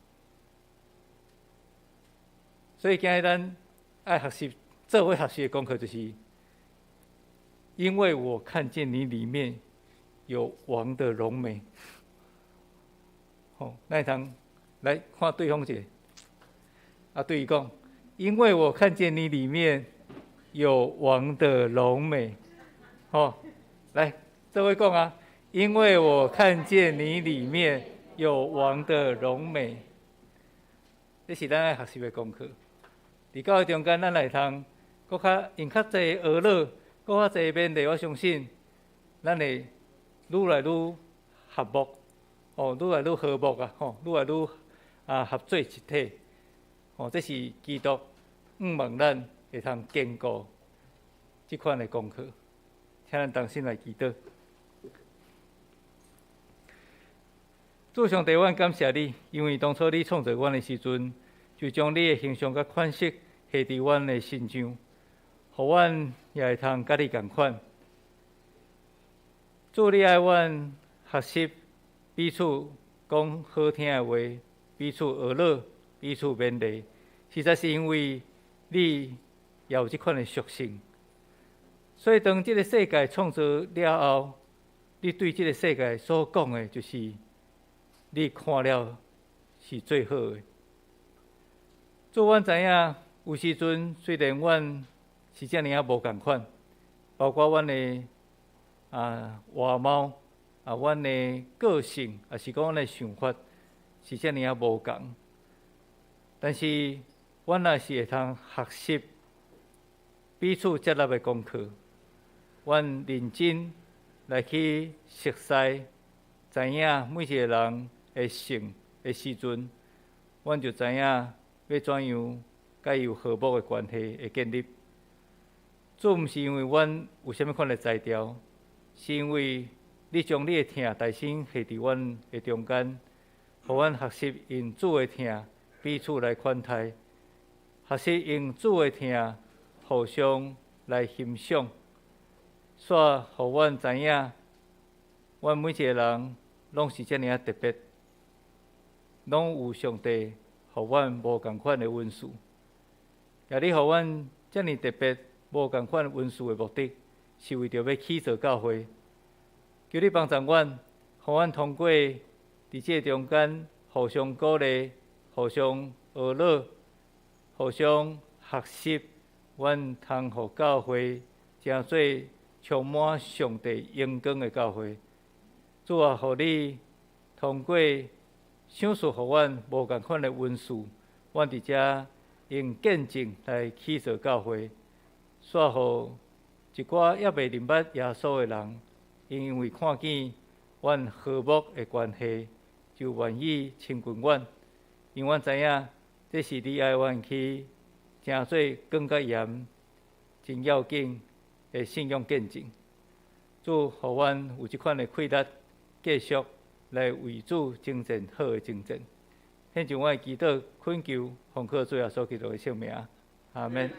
所以今日咱愛學習，做伙學習的功課就是，因為我看見你裡面有王的榮美。好，咱會通來看對方一下。啊，對伊講，因為我看見你裡面有王的榮美。好，來，這位講啊，因為我看見你裡面有王的榮美。這是咱愛學習的功課。佇教會中間，咱來通閣較用較濟呵咾，閣較濟勉勵。我相信，咱會愈來愈合睦，哦，愈來愈和睦啊，吼，愈來愈啊合做一體。哦，這是基督向望咱會通堅固這款的功課，請咱同心來祈禱。主上帝，阮感謝你，因為當初你創造阮的時陣，就將你的形象佮款式下佇阮的身上，予阮也會通佮你仝款。主，你愛阮學習彼此講好聽的話，彼此呵咾，彼此勉勵，實在是因為你也有這款的屬性，所以當這個世界創造了後，你對這個世界所講的，就是你看了是最好的。主，阮知影，有時陣雖然阮是遮爾仔無仝款，包括阮的外貌啊，阮的個性，抑是講阮的想法是遮爾仔無仝，但是阮若是會通學習彼此接納的功課，阮認真來去熟似、知影每一個人的性的時陣，阮就知影欲怎樣共伊有和睦的關係的建立。這毋是因為阮有啥物款的才調，是因為你將你的疼大深下佇阮的中間，予阮學習用主的疼彼此來款待，學習用主的疼互相來欣賞，煞予阮知影，阮每一個人攏是遮爾仔特別，攏有上帝予阮無仝款的恩賜。也你予阮遮爾特別、無仝款恩賜的目的，是為著欲起造教會。求你幫助阮，予阮通過佇這個中間互相鼓勵、互相學樂、互相學習，阮通予教會成做充滿上帝榮光的教會。主啊，予你通過賞賜予阮無仝款的恩賜，阮佇遮用見證來起造教會，煞予一寡猶未認捌耶穌的人，因為看見阮和睦的關係，就願意親近阮。因為阮知影，這是你愛阮去成做更較嚴、真要緊的信仰見證。主，予阮有這款的氣力，繼續來為主征戰好的征戰。獻上我的祈禱懇求，奉靠主耶穌基督的聖名，阿們。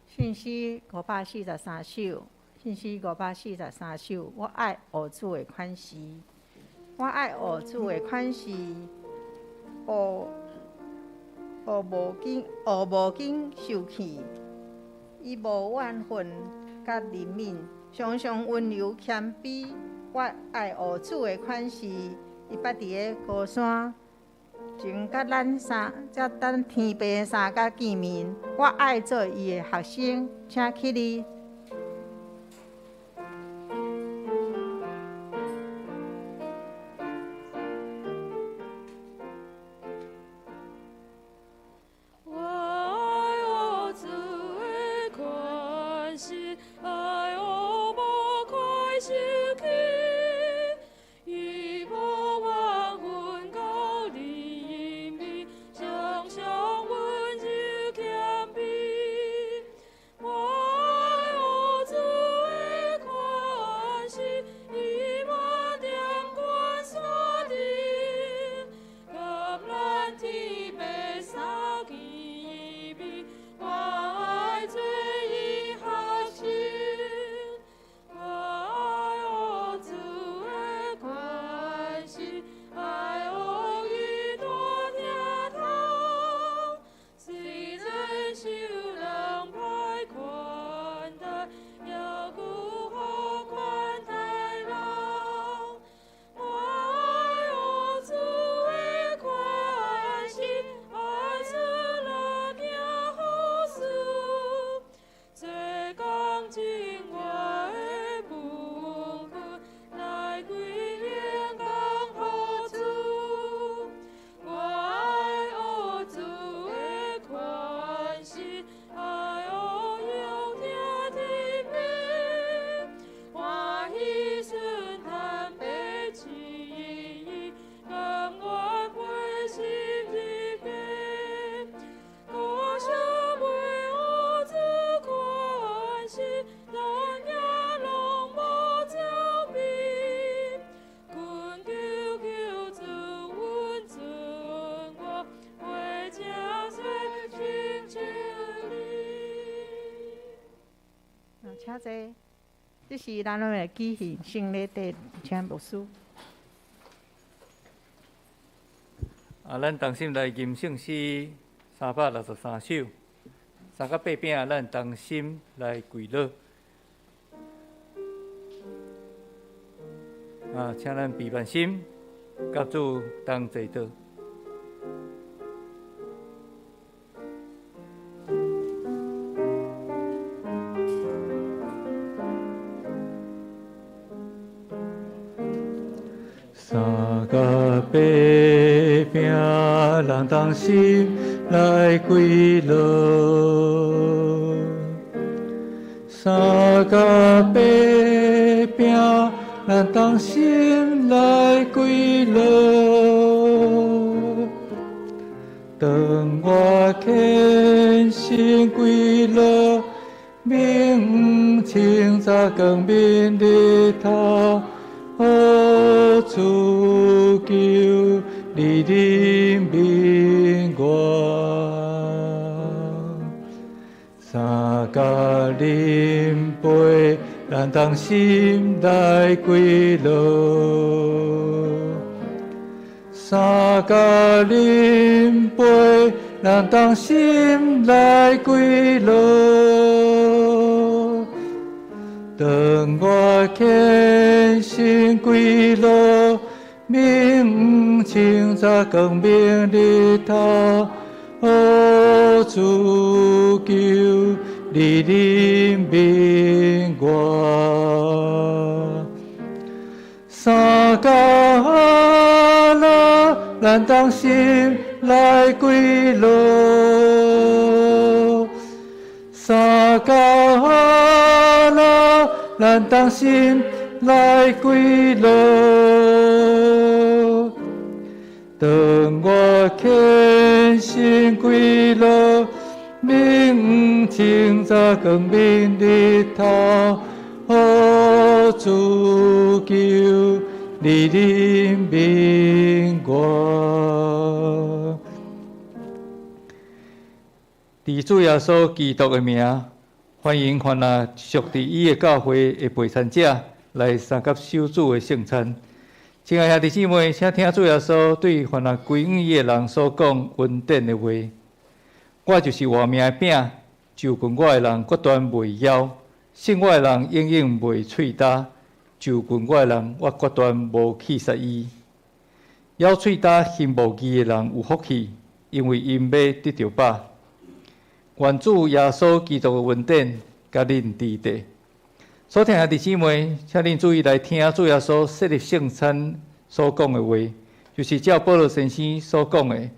信詩543首，信詩543首，我愛學主的款式，我愛學主的款式，學學無緊，學無緊受氣，伊無怨恨佮憐憫，常常溫柔謙卑。我愛學主的款式，伊捌佇个高山，曾佮咱三，才咱天父三角見面。我愛做伊的學生，請起立。我愛學主的款式，愛學無快受氣，伊無怨恨佮憐憫，常常溫柔謙卑。我愛學主的款式，伊滿踮懸山頂，佮咱天父相見面。我愛做伊學生，我愛學主的款式，愛學伊大疼痛，雖然受人歹款待，猶閣好款待人。我愛學主的款式，愛出力行好事，做工盡我的本分，來歸榮光予主。我愛學主的款式，愛學用聽天命，歡喜順嘆白旨意，甘願配十字架。歌聲袂學主款式，咱行攏無走避。懇求求主允准我，活成做親像你。請坐。這是咱攏會舉行聖禮的，請牧師。咱同心來吟聖詩363首，三甲八餅，咱同心來跪禱。啊，請咱閉目心，佮主同齊禱。三甲八餅，人同心來歸樂。三甲八餅，咱同心來歸樂。當我虔誠歸樂，明清早光明日頭。哦，主求你憐憫我，三甲啉杯，咱同心來歸樂。三甲啉杯，咱同心來歸樂。當我虔誠歸樂，明清早光明日頭，哦，主求你憐憫我。三甲樂，咱同心來歸樂。三甲樂，咱同心來歸樂。當我虔誠歸樂，明清早光明日頭，哦，主求你憐憫我。佇主耶穌基督的名，歡迎凡若屬佇伊的教會的陪餐者來參加守主的聖餐。親愛兄弟姊妹，請聽主耶穌對凡若歸向伊的人所講恩典的話：我就是活命的餅，就近我的人決斷袂枵；信我的人永遠袂喙焦。就近我的人，我決斷無棄殺伊。枵喙焦行無義的人有福氣，因為𪜶欲得著飽。願主耶穌基督的恩典佮恁佇底。所聽兄弟姊妹，請恁注意來聽主耶穌設立聖餐所講的話，就是照保羅先生所講的。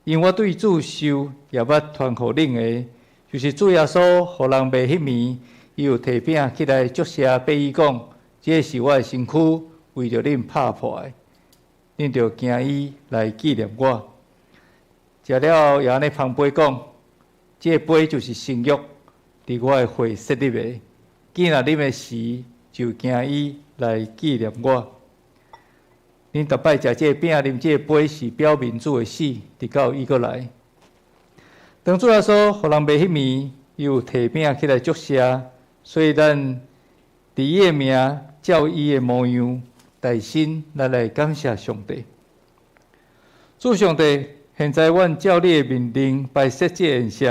因為我對主受，也捌傳予恁的，就是主耶穌予人賣彼暝，伊有提餅起來祝謝，擘伊講：這是我的身軀，為著恁拍破的，恁著行伊來紀念我。食了後，也按呢捧杯講：這個杯就是新約，佇我的血設立的。既若啉的時，就行伊來紀念我。恁逐擺食這個餅、啉這個杯，是表明主的死，直到伊閣來。當主耶穌予人賣彼暝，伊有提餅起來祝謝，所以咱佇伊的名，照伊的模樣，代身咱來感謝上帝。主上帝，現在阮照你的命令擺設這宴席，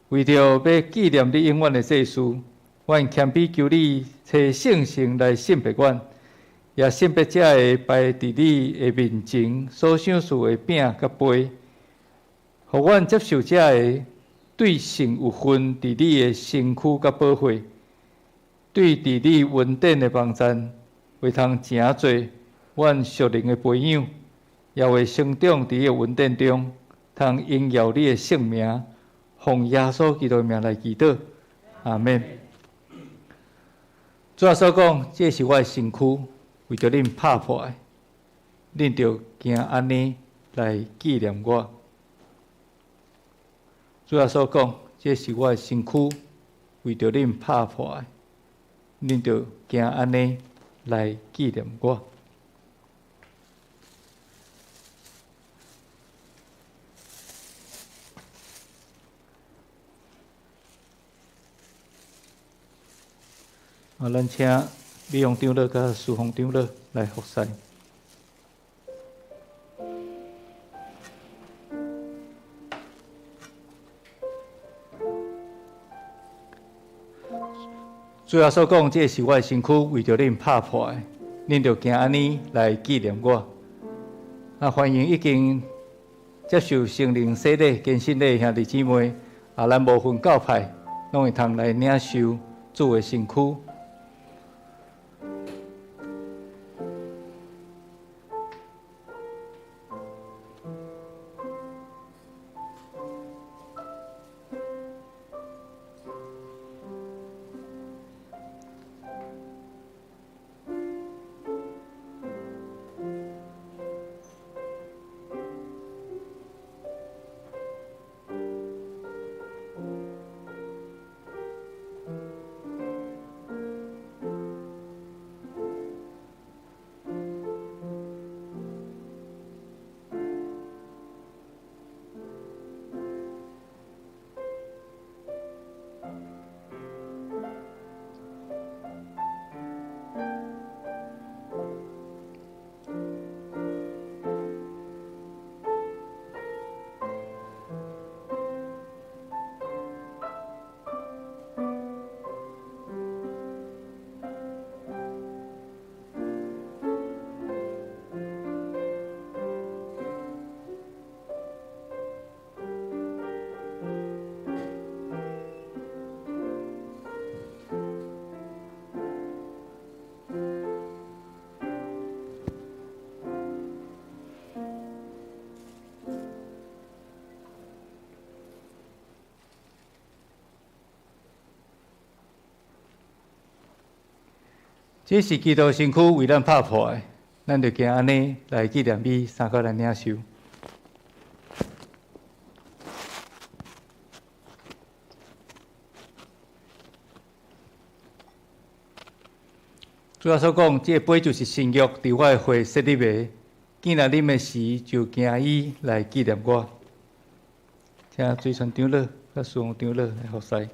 為著欲紀念你永遠的祭司，阮謙卑求你差聖神來聖別阮，也聖別這个擺佇你的面前所賞賜的餅佮杯，予阮接受這个對神有份佇你的身軀佮寶血，對佇你恩典的網站，會通成做阮屬靈的培養，也會成長佇你的恩典中，通榮耀你的聖名，奉耶穌基督的名來祈禱，阿們。主耶穌講：這是我的身軀，為著恁拍破的，恁著行按呢來紀念我。主耶穌講：這是我的身軀，為著恁拍破的，恁著行按呢來紀念我。啊，咱請美容長老佮事奉長老來服侍。主耶穌講：這是我的身軀，為著恁拍破的，恁就行按呢來紀念我。啊，歡迎已經接受聖靈洗禮、堅信禮兄弟姊妹，啊，咱無分教派，攏會通來領受主的身軀。這是基督身軀為咱拍破的，咱就行按呢來紀念伊，三個來領受。主耶穌講，這個杯就是新約，佇我的血設立的。見若啉的時，就行以來紀念我。請水傳長老、佮司王長老來服侍。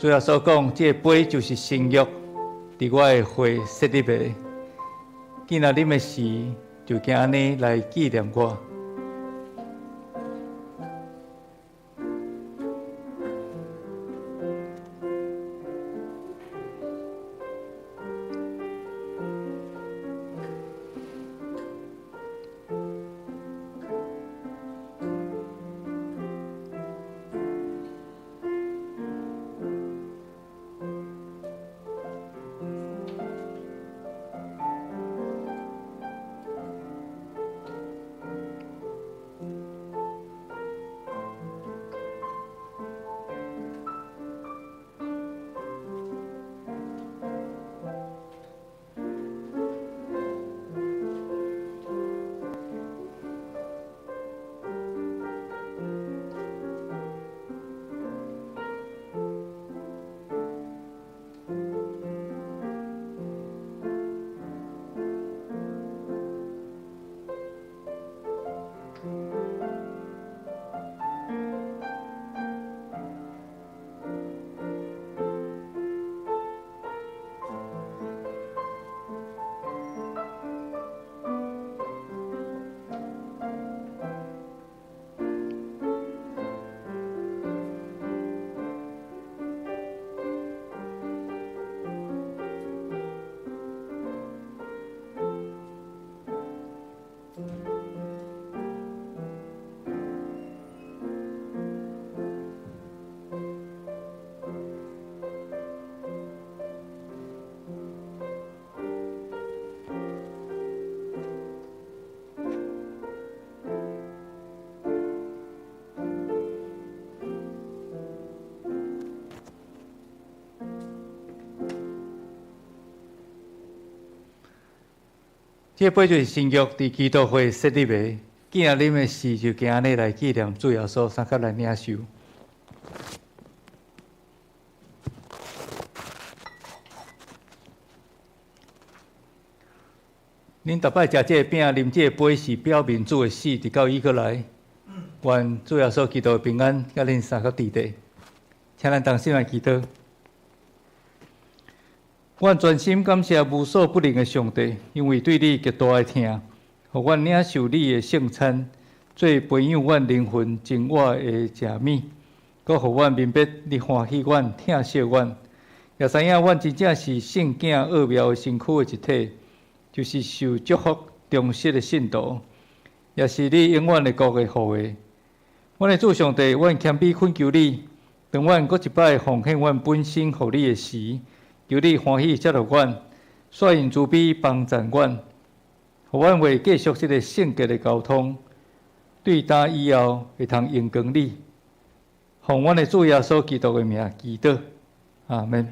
主耶穌講，這個杯就是新約，佇我的血設立的。見若啉的時，就行按呢來紀念我。這杯就是新約佇基督會設立的，既然啉的時，就行按呢來紀念主耶穌，三甲來領受。恁逐擺食這個餅、啉這個杯，是表明主的死，直到伊閣來。願主耶穌基督的平安，佮恁三個弟弟，請咱同心來祈禱。阮全心感謝無所不能的上帝，因為對你極大的疼，予阮領受你的聖餐。做培養阮靈魂真我的食物，閣予阮明白你歡喜阮、疼惜阮，也知影阮真正是聖囝奧妙的身軀的一體，就是受祝福忠實的信徒，也是你永遠的國的後裔。阮的主上帝，阮謙卑懇求你，當阮閣一擺奉獻阮本身予你的時，求你歡喜接納阮，率用慈悲幫贊阮，予阮會繼續這个聖潔的交通，對今以後會通榮光你。奉阮的主耶穌基督的名祈禱，阿們。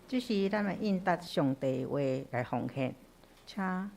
這時，咱來應答上帝話來奉獻，請，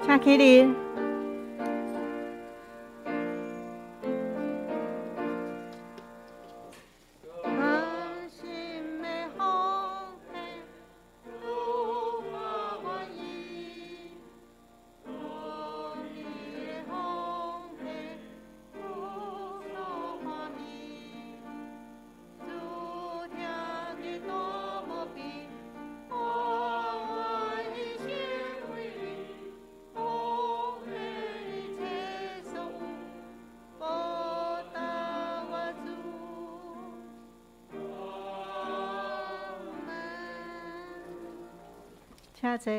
請起立。請坐。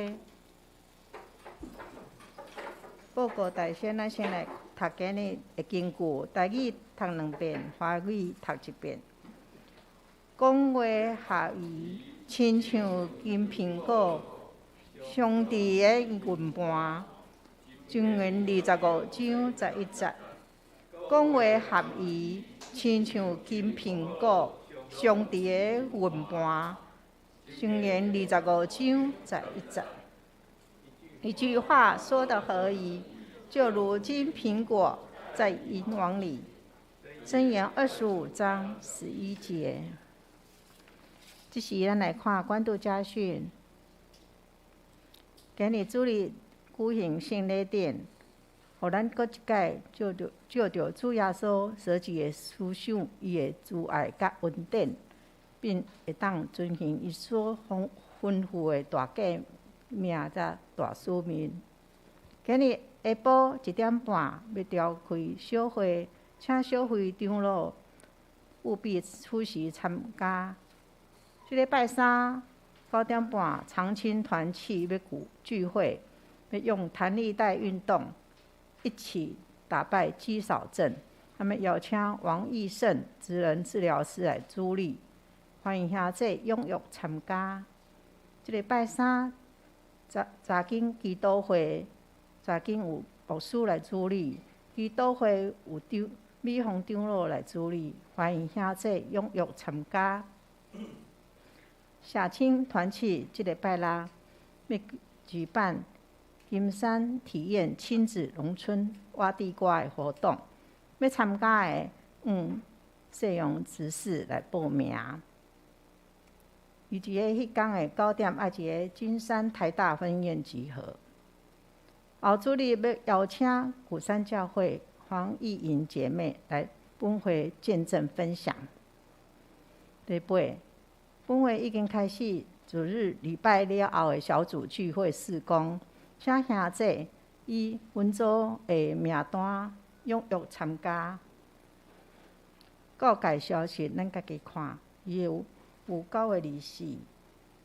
報告大先，咱先來讀今日的經句，台語讀兩遍，華語讀一遍。講話合宜，親像金蘋果，鑲佇的銀盤。箴言25章11節。講話合宜，親像金蘋果，鑲佇的銀盤。箴言25章11節。一句話說得合宜，就如金蘋果在銀網裡。箴言25章11節。這時，咱來看關渡家訓。今日主日舉行聖禮典，予咱閣一擺照著主耶穌捨己的思想，伊的慈愛佮恩典，並會當遵行伊所吩咐的大誡命佮大使命。今日下晡1點半欲召開小會，請小會長老務必出席參加。這禮拜三9點半，長青團契欲聚會，欲用彈力帶運動一起打敗肌少症。他們邀請王義勝職能治療師來主禮，歡迎兄弟踴躍參加。這禮拜三查經祈禱會，查經有牧師來主禮，祈禱會有張美鳳長老來主禮，歡迎兄弟踴躍參加。社青團契這禮拜六欲舉辦金山體驗親子農村挖地瓜的活動，欲參加的，謝勇執事來報名。伊佇个彼工的9點，愛佇个金山台大分院集合。後主日欲邀請鼓山教會黃義瑩姐妹來本會見證分享。禮拜，本會已經開始主日禮拜了後的小組聚會事工，請兄弟以分組的名單踴躍參加。告解消息，咱家己看，伊有9月24，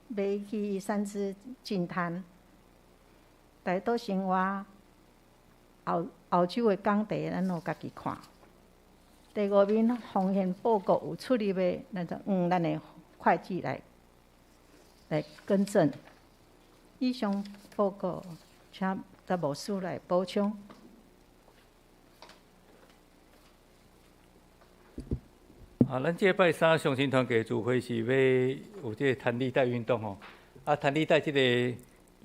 欲去三芝淨灘，代禱生活後後周的講題，咱攏家己看。第五面奉獻報告有出入的，咱就用咱的會計來更正。以上報告，請陳牧師來補充。啊，咱這拜三相親團契聚會是欲有這個彈力帶運動吼，啊，彈力帶這個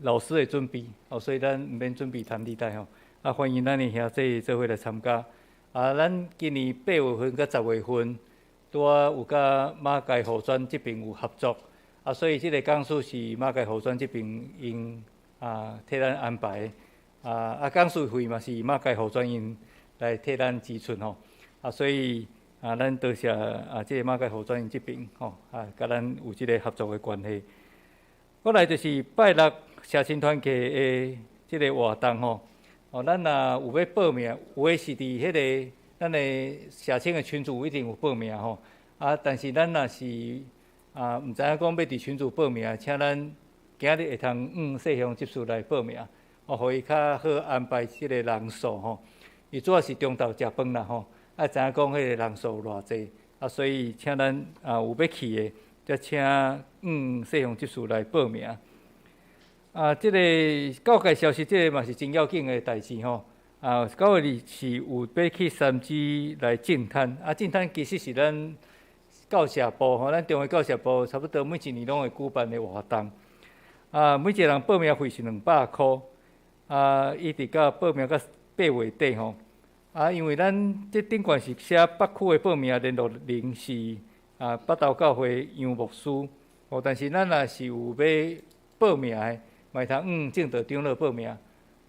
老師會準備，哦，所以咱毋免準備彈力帶吼。啊，歡迎咱的兄弟做伙來參加。啊，咱今年8月份佮10月份，拄仔有佮馬偕護專這爿有合作，啊，所以這個講師是馬偕護專這爿𪜶啊替咱安排，啊，講師費嘛是馬偕護專𪜶來替咱支出吼，啊，所以啊，咱多謝啊，這個馬偕護專𪜶這爿吼，啊，佮咱有這個合作的關係。過來就是拜六社青團契的這個活動吼，哦，咱若有欲報名，有的是佇彼個咱的社青的群組一定有報名吼，啊，但是咱若是啊，毋知影講欲佇群組報名，請咱今日會通向細鄉執事來報名，哦，予伊較好安排這個人數吼。伊主要是中晝食飯啦吼，啊，知影講彼個人數有偌濟，啊，所以請咱啊有欲去的，才請向細鄉執事來報名。啊，這個告解消息，這個嘛是真要緊的代誌吼。啊，9月2是有欲去三芝來淨灘，啊，淨灘其實是咱教社部吼，咱中會教社部差不多每一年攏會舉辦的活動。啊，每一個人報名費是200箍，啊，一直到報名到8月底吼。啊，因為咱這頂懸是寫北區的報名聯絡人是啊北投教會楊牧師，哦，但是咱若是有欲報名的，嘛會通向正道長老報名。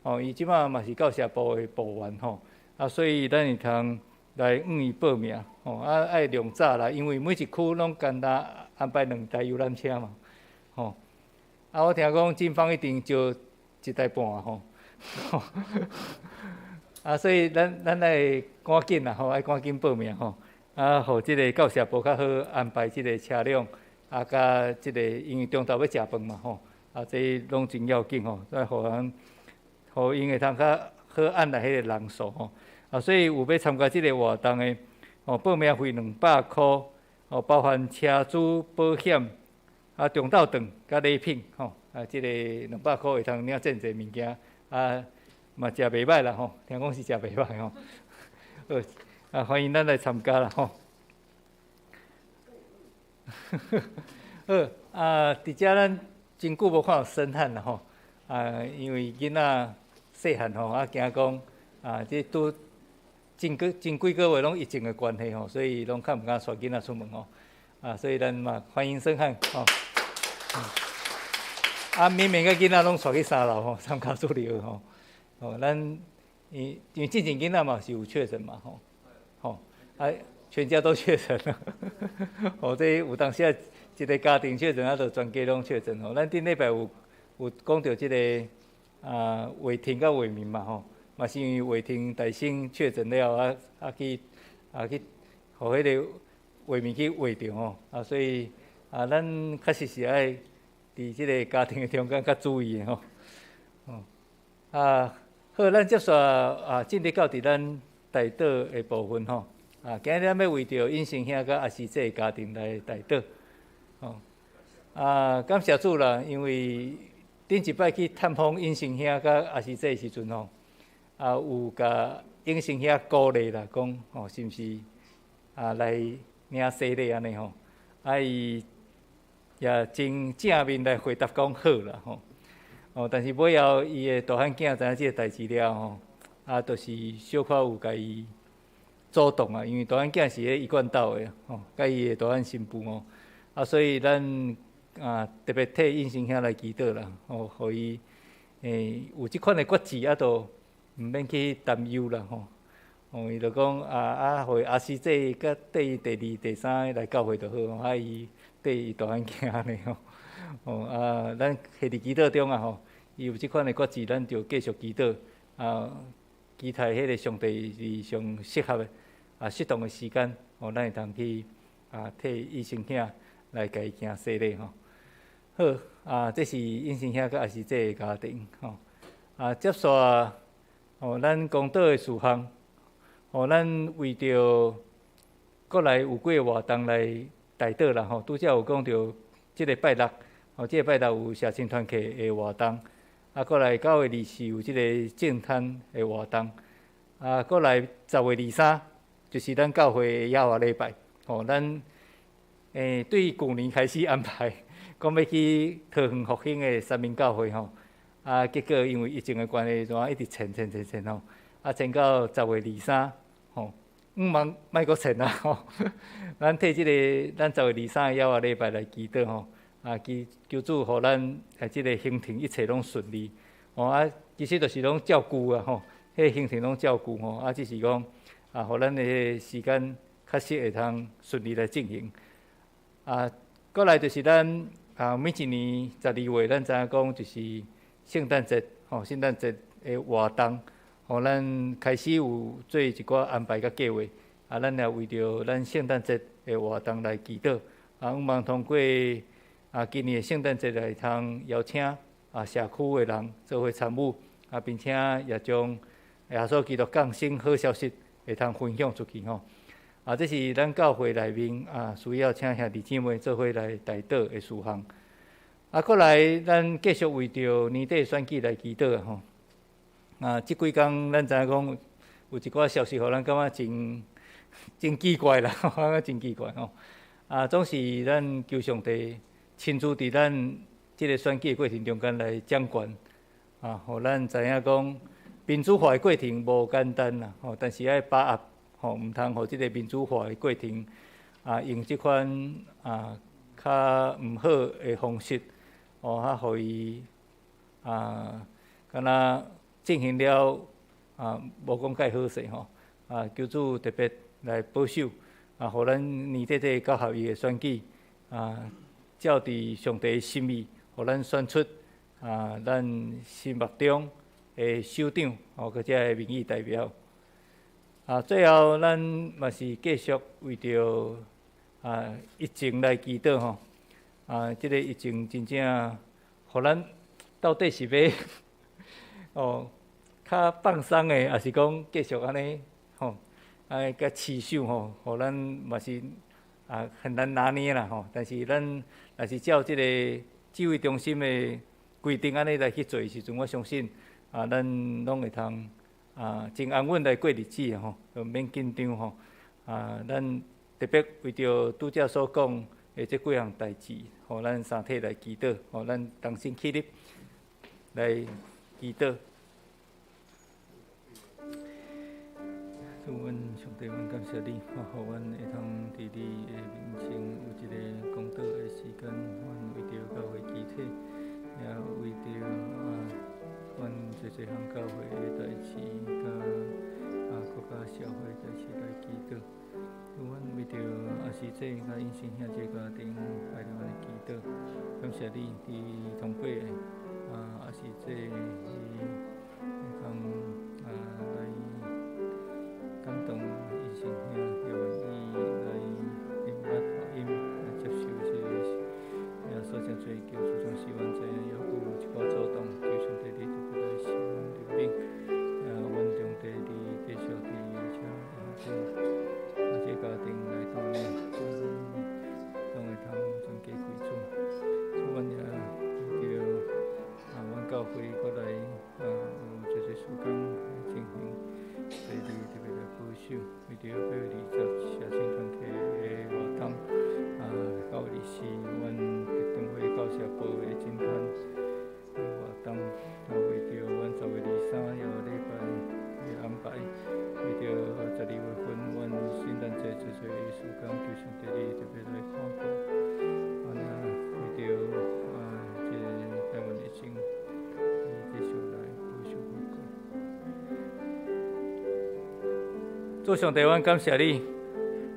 哦，伊這擺嘛是教社部的部員吼，啊，所以咱會通來向伊報名，吼，啊，愛量早啦，因為每一區攏干焦安排兩台遊覽車嘛，吼，啊，我聽講警方一定招一台半吼，啊，所以咱愛趕緊啦，吼，愛趕緊報名吼，啊，予這個教社部較好安排這個車輛，啊，佮這個因為中晝欲食飯嘛，吼，啊，這攏真要緊吼，再予人，予𪜶會通較好按來彼個人數吼，啊，所以有欲參加這個活動的，哦，報名費200箍，哦，包含車資、保險，啊，中晝頓佮禮品，吼，啊，這個200箍會通領真濟物件，啊，嘛食袂䆀啦吼，聽講是食袂䆀吼，好，啊，歡迎咱來參加啦吼。好，啊，佇遮咱真久無看到申翰啦吼，啊，因為囡仔細漢吼，啊，驚講啊，這拄真幾個月攏疫情的關係吼，所以攏較毋敢帶囡仔出門吼，啊，所以咱嘛歡迎申翰吼。啊，明明個囡仔攏帶去三樓吼，參加主日學吼。哦，咱因為之前囡仔嘛是有確診嘛吼，吼，啊，全家都確診了。哦，這有當時啊，一個家庭確診，啊，就全家攏確診吼。咱頂禮拜有講著這個啊，偉霆佮偉民嘛吼，嘛是因為偉霆大聲確診了，啊去，予彼個偉民去穢著吼，啊，所以啊，咱確實是愛佇這個家庭的中間較注意的吼。哦，啊，好，咱接續啊，進入到佇咱代禱的部分吼。啊，今日咱欲為著尹成兄佮阿師姐的家庭來代禱。吼，啊，感謝主啦，因為頂一擺去探訪尹成兄佮阿師姐的時陣吼，啊，有共尹成兄鼓勵啦，講吼，是毋是啊來領洗禮按呢吼？啊，伊也真正面來回答講好啦吼。哦，但是尾後伊的大漢囝知影這個代誌了吼，啊，就是小可有共伊阻擋啊，因為大漢囝是咧一貫道的吼，佮伊的大漢新婦吼，啊，所以咱啊特別替尹成兄來祈禱啦，吼，予伊有這款的決志，啊，就毋免去擔憂啦吼。哦，伊就講啊啊，予阿師姐佮綴伊第二、第三個來教會就好，啊，伊綴伊大漢囝按呢吼。哦啊，咱係佇祈禱中啊吼，伊有這款的決志，咱就繼續祈禱啊，期待彼個上帝佇上適合的啊適當的時間，哦，咱會通去啊替尹成兄來共伊行洗禮吼。好啊，這是應生兄佮阿是這个家庭吼。啊，接續哦，咱公道的事項，哦，咱為著閣來有幾个活動來代禱啦吼。拄才有講著，這个拜六，哦，這个拜六有社青團契的活動，啊，閣來9月24有這个淨灘的活動，啊，閣來10月23就是咱教會的耶和華禮拜，吼，咱對舊年開始安排，講欲去桃園復興的三民教會吼，啊，結果因為疫情的關係，怎啊一直延延延延吼，啊，延到十月二三吼，毋茫莫閣延啊吼，咱替這个咱十月二三的耶和華禮拜來祈禱吼，啊，求求主予咱這个行程一切攏順利，吼啊，其實就是攏照舊啊吼，彼个行程攏照舊吼，啊，只是講啊，予咱的時間確實會通順利來進行，啊，閣來就是咱。啊，每一年12月，咱知影講就是聖誕節，吼，聖誕節的活動，吼，咱開始有做一寡安排佮計劃。啊，咱也為著咱聖誕節的活動來祈禱。啊，向望通過啊，今年的聖誕節來通邀請啊社區的人做伙參與，啊，並且也將耶穌基督降生好消息會通分享出去吼。啊，這是咱教會內面啊，需要請兄弟姊妹做伙來代禱的事項。啊，閣來，咱繼續為著年底選舉來祈禱吼。啊，這幾工咱知影講有一寡消息，予咱感覺真真奇怪啦，感覺真奇怪吼。啊，總是咱求上帝親自佇咱這个選舉過程中間來掌權，啊，予咱知影講民主化的過程無簡單啦，吼，但是愛把握。吼，毋通予這个民主化的過程啊，用這款啊較毋好的方式，哦，啊，予伊啊，敢若進行了啊，無講蓋好勢吼，啊，求主特別來保守，啊，予咱年底這個九合一的選舉啊，照佇上帝的心意，予咱選出啊，咱心目中的首長，哦，或者民意代表。啊，最後咱嘛是繼續為著啊疫情來祈禱吼。啊，這个疫情真正，予咱到底是欲哦較放鬆的，抑是講繼續按呢吼，按呢較持守吼，予咱嘛是啊很難拿捏啦吼。但是咱若是照這个指揮中心的規定按呢來去做的時陣，我相信啊，咱攏會通。啊，真安穩來過日子吼，就免緊張吼。啊，咱特別為著拄才所講的這幾項代誌，予咱三體來祈禱，予咱同心起立來祈禱。主，阮上帝，阮感謝你，予阮會通佇你的面前有一个講道的時間，阮為著教會祈禱，也為著啊。阮濟濟項教會的代誌，佮啊國家社會代誌來祈禱。阮為著阿時這佮應生兄這个家庭，來來祈禱。感謝你佇通過啊阿時這伊會通啊來感動應生兄，也願意來認捌福音，來接受這个耶穌成做救主，總是阮知影猶閣有一寡阻擋，求上帝你特別來賜阮憐憫，啊，阮上帝你繼續佇遮啊，這家庭來帶領，阮攏會通全家歸主。主，阮也為著啊，阮教會閣來啊有濟濟事工來進行，求你特別來保守，為著8月20社青團契的活動，啊，9月24阮特會教社部的淨灘的活動，啊，為著阮10月23耶和華禮拜的安排，為著12月份阮聖誕節濟濟事工，求上帝你特別來看顧，啊，為著啊，這个台灣疫情，你繼續來保守看顧。主上帝，阮感謝你，予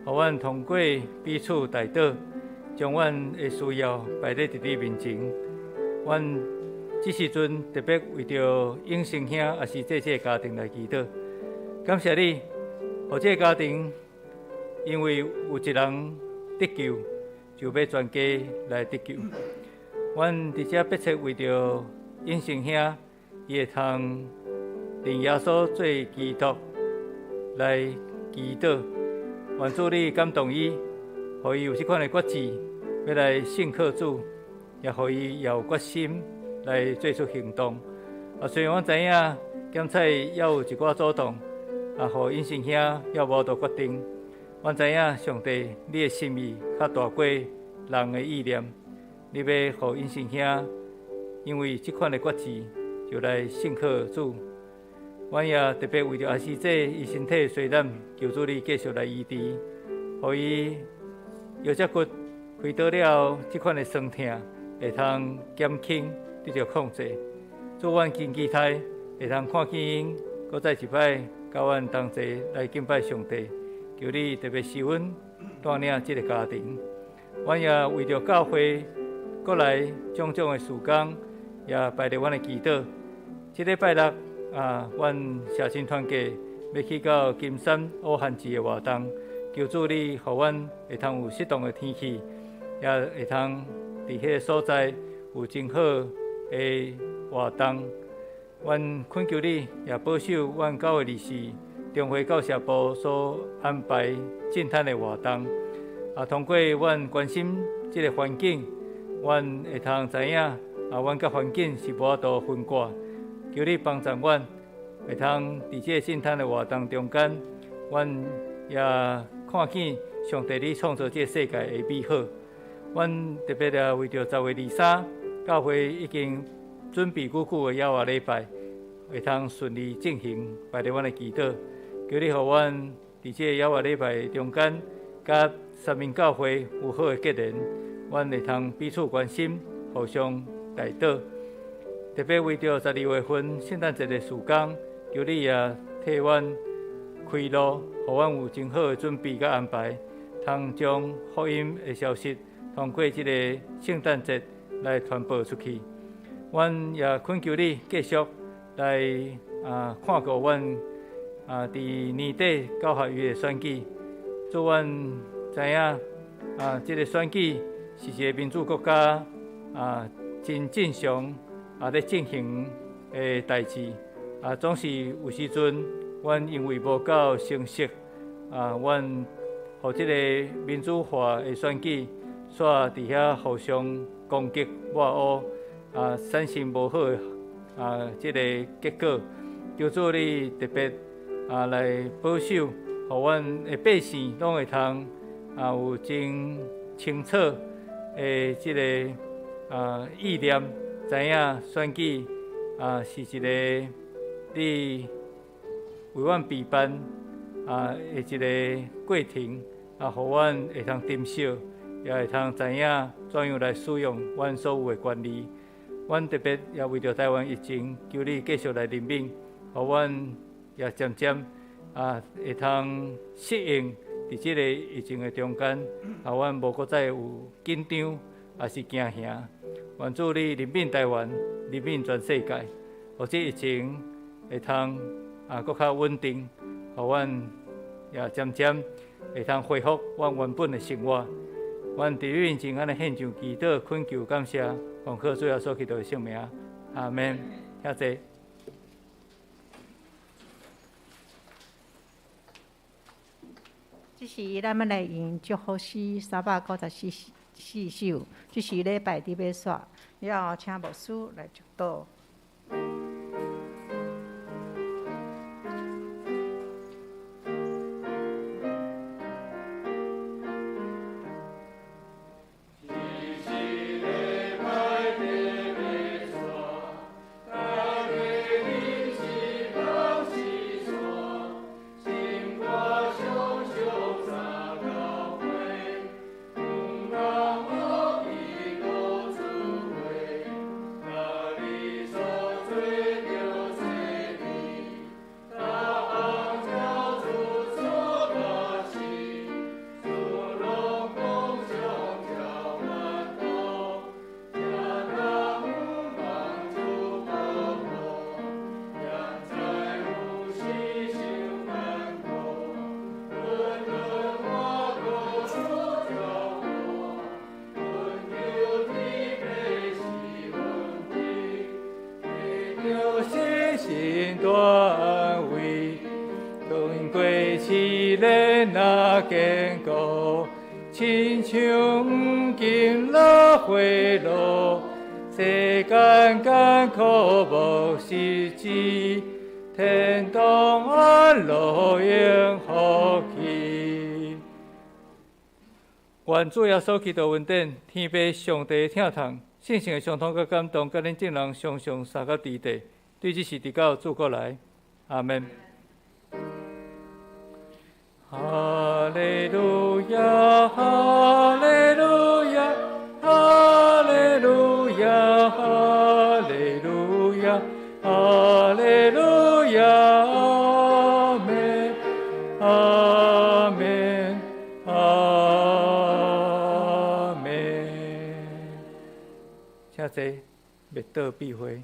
阮通過彼此代禱，將阮的需要擺佇你面前。阮這時陣特別為著應生兄抑是這這个家庭來祈禱，感謝你，予這个家庭因為有一人得救，就欲全家來得救。阮佇遮迫切為著永成兄，伊會通認耶穌做基督來祈禱，願主你感動伊，予伊有這款的決志，欲來信靠主，也予伊有決心來做出行動。啊，雖然阮知影檢採猶有一寡阻擋，啊，予永成兄猶無法度決定。阮知影上帝，你的心意較大過人的意念，你欲予永成兄因為這款的決志，就來信靠主。阮也特別為著阿師姐伊身體衰弱，求主你繼續來醫治，予伊腰脊骨開刀了後，這款的酸痛會通減輕，得著控制。主，阮真期待會通看見𪜶，閣再一擺佮阮同齊來敬拜上帝。求你特別賜恩帶領這个家庭。阮也為著教會國內種種的事工，也擺佇阮的祈禱。這禮拜六啊，阮社青團契欲去到金山烏漢寺的活動，求主你予阮會通有適當的天氣，也會通佇彼个所在有真好的活動。阮懇求你，也保守阮教會理事、中會教社部所安排淨灘的活動。啊，通過阮關心這个環境，阮會通知影啊，阮佮環境是無法度分割。求你幫助阮，會通佇這个淨灘的活動中間，阮也看見上帝你創造這个世界的美好。阮特別也為著10月23，教會已經準備久久的猶活禮拜，會通順利進行，擺佇阮的祈禱。求你予阮佇這個猶活禮拜中間，佮三民教會有好的結連，阮會通彼此關心，互相代禱。特別為著12月份聖誕節的事工，求你也替阮開路，予阮有真好的準備佮安排，通將福音的消息通過這個聖誕節來傳播出去。阮也懇求你繼續來看顧阮啊，佇年底教學院的選舉，主，阮知影啊，這个選舉是一个民主國家啊，真正常啊咧進行的代誌啊，總是有時陣，阮因為無夠成熟啊，阮予這个民主化的選舉，煞佇遐互相攻擊、抹烏啊，產生無好的啊這个結果。求主你特別啊來保守，予阮的百姓攏會通啊有真清楚的這个啊意念，知影選舉啊是一個你為阮備辦啊的一个過程啊，予阮會通珍惜，也會通知影怎樣來使用阮所有的權利。阮特別也為著台灣疫情，求你繼續來憐憫，予阮也漸漸啊會通適應佇這个疫情的中間，予阮無閣再有緊張，抑是驚嚇。願主你憐憫台灣，憐憫全世界，予這疫情會通啊閣較穩定，予阮也漸漸會通恢復阮原本的生活。阮佇你面前按呢獻上祈禱、懇求、感謝，奉靠主耶穌基督的聖名，阿們。請坐。這時咱欲來用祝福詩394首，這是禮拜佇尾煞，了後請牧師來祝禱。做。堅固，親像黃金落火爐，世間艱苦無實際，天堂安樂永福氣。願主耶穌基督恩典，天父上帝疼痛，聖神的相通佮感動，佮恁眾人常常相佮佇佇，對這時直到主閣來，阿門。哈利路亞，哈利路亞，哈利路亞，哈利路亞，哈利路亞，阿門，阿門，阿門。請坐，默禱閉會。